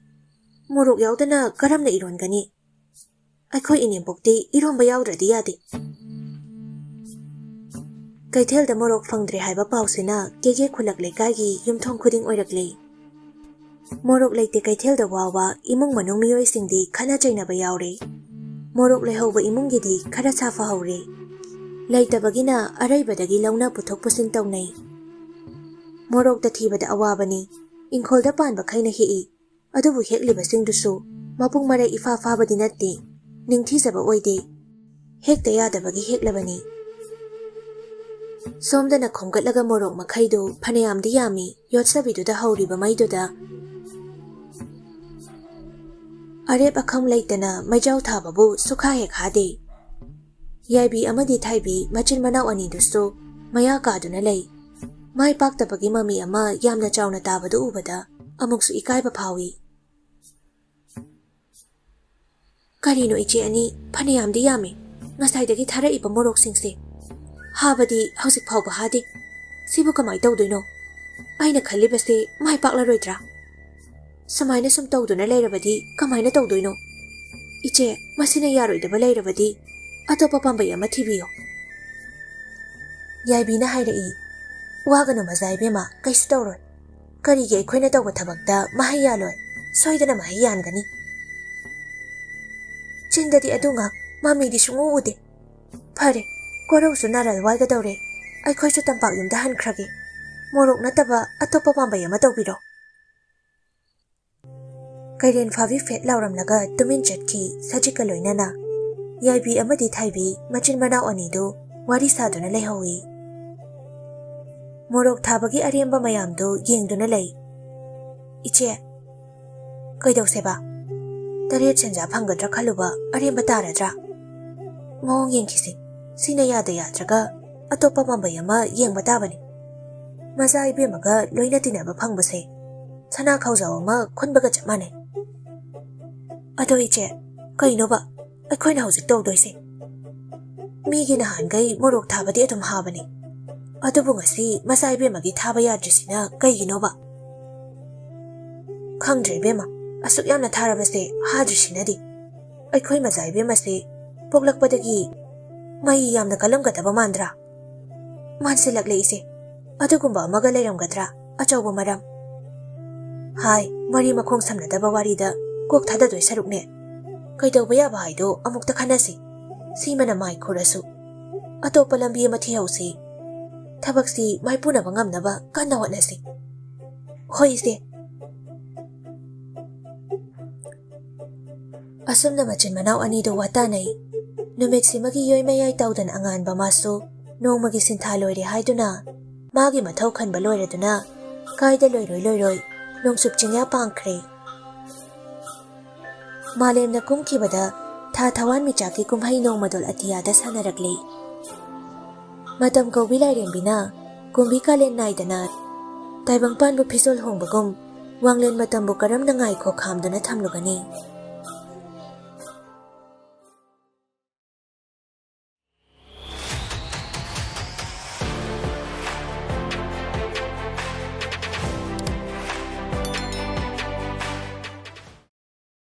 ꯃꯣꯔꯣꯛ ꯌꯥꯎꯗꯅ ꯀꯔꯝꯅ ꯏꯔꯣꯟꯒꯅꯤ? ꯑꯩꯈꯣꯏ ꯏꯅꯦꯝꯕꯣꯛꯇꯤ ꯏꯔꯣꯝꯕ ꯌꯥꯎꯗ꯭ꯔꯗꯤ ꯌꯥꯗꯦ꯫ ꯀꯩꯊꯦꯜꯗ ꯃꯣꯔꯣꯛ ꯐꯪꯗ꯭ꯔꯦ ꯍꯥꯏꯕ ꯄꯥꯎꯁꯤꯅ ꯀꯦꯒꯦ ꯈꯨꯜꯂꯛ ꯂꯩꯀꯥꯏꯒꯤ ꯌꯨꯝꯊꯣꯡ ꯈꯨꯗꯤꯡ ꯑꯣꯏꯔꯛꯂꯦ꯫ ꯃꯣꯔꯣꯛ ꯂꯩꯇꯦ ꯀꯩꯊꯦꯜꯗ ꯋꯥꯕ ꯏꯃꯨꯡ ꯃꯅꯨꯡ ꯃꯤꯑꯣꯏꯁꯤꯡꯗꯤ ꯈꯠꯅ ꯆꯩꯅꯕ ꯌꯥꯎꯔꯦ꯫ ꯃꯣꯔꯣꯛ ꯂꯩꯍꯧꯕ ꯏꯃꯨꯡꯒꯤꯗꯤ ꯈꯔ ꯁꯥꯐꯍꯧꯔꯦ꯫ ꯂꯩꯇꯕꯒꯤꯅ ꯑꯔꯩꯕꯗꯒꯤ ꯂꯧꯅ ꯄꯨꯊꯣꯛ ꯄꯨꯁꯤꯟ ꯇꯧꯅꯩ꯫ ꯃꯣꯔꯣꯛꯇ ꯊꯤꯕꯗ ꯑꯋꯥꯕꯅꯤ꯫ ꯏꯪꯈꯣꯜꯗ ꯄꯥꯟꯕꯈꯩꯅ ꯍꯦꯛꯏ꯫ ꯑꯗꯨꯕꯨ ꯍꯦꯛꯂꯤꯕꯁꯤꯡꯗꯨꯁꯨ ꯃꯄꯨꯡ ꯃꯔꯩ ꯏꯐꯥ ꯐꯥꯕꯗꯤ ꯅꯠꯇꯦ, ꯅꯤꯡꯊꯤꯖꯕ ꯑꯣꯏꯗꯦ꯫ ꯍꯦꯛꯇ ꯌꯥꯗꯕꯒꯤ ꯍꯦꯛꯂꯕꯅꯤ꯫ ꯁꯣꯝꯗꯅ ꯈꯣꯝꯒꯠꯂꯒ ꯃꯣꯔꯣꯛ ꯃꯈꯩꯗꯨ ꯐꯅꯌꯥꯝꯗꯤ ꯌꯥꯝꯃꯤ, ꯌꯣꯠꯁꯕꯤꯗꯨꯗ ꯍꯧꯔꯤꯕ ꯃꯩꯗꯨꯗ꯫ ꯑꯔꯦꯞ ꯑꯈꯪ ꯂꯩꯇꯅ ꯃꯩꯖꯥꯎ ꯊꯥꯕꯕꯨ ꯁꯨꯛꯍꯥ ꯍꯦꯛ ꯍꯥꯗꯦ꯫ ꯌꯥꯏꯕꯤ ꯑꯃꯗꯤ ꯊꯥꯏꯕꯤ ꯃꯆꯤꯟ ꯃꯅꯥꯎ ꯑꯅꯤꯗꯨꯁꯨ ꯃꯌꯥ ꯀꯥꯗꯨꯅ ꯂꯩ꯫ ꯃꯥꯏ ꯄꯥꯛꯇꯕꯒꯤ ꯃꯃꯤ ꯑꯃ ꯌꯥꯝꯅ ꯆꯥꯎꯅ ꯇꯥꯕꯗꯨ ꯎꯕꯗ ꯑꯃꯨꯛꯁꯨ ꯏꯀꯥꯏꯕ ꯐꯥꯎꯏ꯫ "ꯀꯔꯤꯅꯣ ꯏꯆꯦ ꯑꯅꯤ, ꯐꯅꯌꯥꯝꯗꯤ ꯌꯥꯝꯃꯤ꯫ ꯉꯁꯥꯏꯗꯒꯤ ꯊꯥꯔꯛꯏꯕ ꯃꯣꯔꯣꯛꯁꯤꯡꯁꯦ ꯍꯥꯕꯗꯤ ꯍꯧꯖꯤꯛ ꯐꯥꯎꯕ ꯍꯥꯗꯦ꯫ ꯁꯤꯕꯨ ꯀꯃꯥꯏ ꯇꯧꯗꯣꯏꯅꯣ? ꯑꯩꯅ ꯈꯜꯂꯤꯕꯁꯦ ꯃꯥꯏ ꯄꯥꯛꯂꯔꯣꯏꯗ꯭ꯔꯥ? ꯁꯨꯃꯥꯏꯅ ꯁꯨꯝ ꯇꯧꯗꯨꯅ ꯂꯩꯔꯕꯗꯤ ꯀꯃꯥꯏꯅ ꯇꯧꯗꯣꯏꯅꯣ? ꯏꯆꯦ, ꯃꯁꯤꯅ ꯌꯥꯔꯣꯏꯗꯕ ꯂꯩꯔꯕꯗꯤ ꯑꯇꯣꯞꯄ ꯄꯥꯝꯕꯩ ꯑꯃ ꯊꯤꯕꯤꯌꯣ꯫" ꯌꯥꯏꯕꯤꯅ ꯍꯥꯏꯔꯛꯏ, "ꯋꯥꯒꯅꯨ ꯃꯖꯥ ꯏꯕꯦꯝꯃ, ꯀꯩꯁꯨ ꯇꯧꯔꯣꯏ꯫ ꯀꯔꯤꯒꯤ ꯑꯩꯈꯣꯏꯅ ꯇꯧꯕ ꯊꯕꯛꯇ ꯃꯍꯩ ꯌꯥꯜꯂꯣꯏ? ꯁꯣꯏꯗꯅ ꯃꯍꯩ ꯌꯥꯟꯒꯅꯤ꯫" ꯆꯤꯟꯗꯗꯤ ꯑꯗꯨ ꯉꯥꯛ, ꯃꯃꯤꯗꯤ ꯁꯨꯡꯎ ꯎꯗꯦ꯫ ꯐꯔꯦ, ꯀꯣꯔꯧꯁꯨ ꯅꯥꯔꯜ ꯋꯥꯏꯒꯗꯧꯔꯦ꯫ ꯑꯩꯈꯣꯏꯁꯨ ꯇꯝꯄꯥꯛ ꯌꯨꯝꯗ ꯍꯟꯈ꯭ꯔꯒꯦ꯫ ꯃꯣꯔꯣꯛ ꯅꯠꯇꯕ ꯑꯇꯣꯞꯄ ꯄꯥꯝꯕꯩ ꯑꯃ ꯇꯧꯕꯤꯔꯣ꯫ ꯀꯩꯔꯦꯟ ꯐꯥꯕꯤ ꯐꯦꯠ ꯂꯥꯎꯔꯝꯂꯒ ꯇꯨꯃꯤꯟ ꯆꯠꯈꯤ, ꯁꯖꯤꯛꯀ ꯂꯣꯏꯅꯅ꯫ ꯌꯥꯏꯕꯤ ꯑꯃꯗꯤ ꯊꯥꯏꯕꯤ ꯃꯆꯤꯟ ꯃꯅꯥꯎ ꯑꯅꯤꯗꯨ ꯋꯥꯔꯤ ꯁꯥꯗꯨꯅ ꯂꯩꯍꯧꯏ꯫ ꯃꯣꯔꯣꯛ ꯊꯥꯕꯒꯤ ꯑꯔꯦꯝꯕ ꯃꯌꯥꯝꯗꯨ ꯌꯦꯡꯗꯨꯅ ꯂꯩ꯫ "ꯏꯆꯦ, ꯀꯩꯗꯧꯁꯦꯕ? ꯇꯔꯦꯠ ꯁꯦꯟꯖꯥ ꯐꯪꯒꯗ꯭ꯔꯥ ꯈꯜꯂꯨꯕ ꯑꯔꯦꯝꯕ ꯇꯥꯔꯗ꯭ꯔꯥ? ꯃꯑꯣꯡ ꯌꯦꯡꯈꯤꯁꯤ꯫ ꯁꯤꯅ ꯌꯥꯗ ꯌꯥꯗ꯭ꯔꯒ ꯑꯇꯣꯞꯄ ꯄꯥꯝꯕꯩ ꯑꯃ ꯌꯦꯡꯕ ꯇꯥꯕꯅꯤ꯫ ꯃꯆꯥ ꯏꯕꯦꯝꯃꯒ ꯂꯣꯏꯅ ꯇꯤꯟꯅꯕ ꯐꯪꯕꯁꯦ ꯁꯅꯥ ꯈꯥꯎꯖꯥꯎ ꯑꯃ ꯈꯨꯟꯕꯒ ꯆꯞ ꯃꯥꯟꯅꯩ꯫" "ꯑꯗꯣ ꯏꯆꯦ, ꯀꯩꯅꯣꯕ ꯑꯩꯈꯣꯏꯅ ꯍꯧꯖꯤꯛ ꯇꯧꯗꯣꯏꯁꯦ? ꯃꯤꯒꯤ ꯅꯍꯥꯟꯈꯩ ꯃꯣꯔꯣꯛ ꯊꯥꯕꯗꯤ ꯑꯗꯨꯝ ꯍꯥꯕꯅꯤ, ꯑꯗꯨꯕꯨ ꯉꯁꯤ ꯃꯆꯥ ꯏꯕꯦꯝꯃꯒꯤ ꯊꯥꯕ ꯌꯥꯗ꯭ꯔꯤꯁꯤꯅ ꯀꯩꯒꯤꯅꯣꯕ?" "ꯈꯪꯗ꯭ꯔꯦ ꯏꯕꯦꯝꯃ, ꯑꯁꯨꯛ ꯌꯥꯝꯅ ꯊꯥꯔꯕꯁꯦ ꯍꯥꯗ꯭ꯔꯤꯁꯤꯅꯗꯤ꯫ ꯑꯩꯈꯣꯏ ꯃꯆꯥ ꯏꯕꯦꯝꯃꯁꯦ ꯄꯣꯛꯂꯛꯄꯗꯒꯤ ꯃꯩ ꯌꯥꯝꯅ ꯀꯜꯂꯝꯒꯗꯕ ꯃꯥꯟꯗ꯭ꯔꯥ? ꯃꯥꯟꯁꯤꯜꯂꯛꯂꯦ ꯏꯆꯦ꯫ ꯑꯗꯨꯒꯨꯝꯕ ꯑꯃꯒ ꯂꯩꯔꯝꯒꯗ꯭ꯔꯥ? ꯑꯆꯧꯕ ꯃꯔꯝ?" "ꯍꯥꯏ, ꯃꯔꯤ ꯃꯈꯣꯡ ꯁꯝꯅꯗꯕ ꯋꯥꯔꯤꯗ ꯀꯣꯛ ꯊꯥꯗꯗꯣꯏ ꯁꯔꯨꯛꯅꯦ, ꯀꯩꯗꯧꯕ ꯌꯥꯕ ꯍꯥꯏꯗꯣ ꯑꯃꯨꯛꯇ ꯈꯟꯅꯁꯤ꯫ ꯁꯤꯃꯅ ꯃꯥꯏ ꯈꯨꯔꯁꯨ ꯑꯇꯣꯞꯄ ꯂꯝꯕꯤ ꯑꯃ ꯊꯤꯍꯧꯁꯤ꯫ ꯊꯕꯛꯁꯤ ꯃꯥꯏꯄꯨꯅꯕ ꯉꯝꯅꯕ ꯀꯟꯅ ꯍꯣꯠꯅꯁꯤ꯫" "ꯍꯣꯏ ꯏꯆꯦ꯫" ꯑꯁꯨꯝꯅ ꯃꯆꯤꯟ ꯃꯅꯥꯎ ꯑꯅꯤꯗꯨ ꯋꯥꯇꯥꯅꯩ꯫ ꯅꯨꯃꯤꯠꯁꯤꯃꯒꯤ ꯌꯣꯏ ꯃꯌꯥꯏ ꯇꯧꯗꯅ ꯑꯉꯥꯟꯕ ꯃꯥꯁꯨ ꯅꯣꯡꯃꯒꯤ ꯁꯤꯟꯊꯥ ꯂꯣꯏꯔꯦ ꯍꯥꯏꯗꯨꯅ ꯃꯥꯒꯤ ꯃꯊꯧ ꯈꯟꯕ ꯂꯣꯏꯔꯗꯨꯅ ꯀꯥꯏꯗ ꯂꯣꯏꯔꯣꯏ ꯂꯣꯏꯔꯣꯏ ꯅꯣꯡꯆꯨꯞ ꯆꯤꯡꯌꯥ ꯄꯥꯡꯈ꯭ꯔꯦ꯫ ꯃꯥꯂꯦꯝꯅ ꯀꯨꯝꯈꯤꯕꯗ ꯊꯥ ꯊꯋꯥꯟꯃꯤꯆꯥꯛꯀꯤ ꯀꯨꯝꯍꯩ ꯅꯣꯡꯃꯗꯣꯜ ꯑꯇꯤꯌꯥꯗ ꯁꯥꯟꯅꯔꯛꯂꯤ꯫ ꯃꯇꯝ ꯀꯧꯕꯤ ꯂꯥꯏꯔꯦꯝꯕꯤꯅ ꯀꯨꯝꯕꯤ ꯀꯥꯂꯦꯟ ꯅꯥꯏꯗꯅ ꯇꯥꯏꯕꯪꯄꯥꯟꯕꯨ ꯐꯤꯖꯣꯜ ꯍꯣꯡꯕꯒꯨꯝ ꯋꯥꯡꯂꯦꯟ ꯃꯇꯝꯕꯨ ꯀꯔꯝꯅ ꯉꯥꯏꯈꯣ ꯈꯥꯝꯗꯨꯅ ꯊꯝꯂꯨꯒꯅꯤ?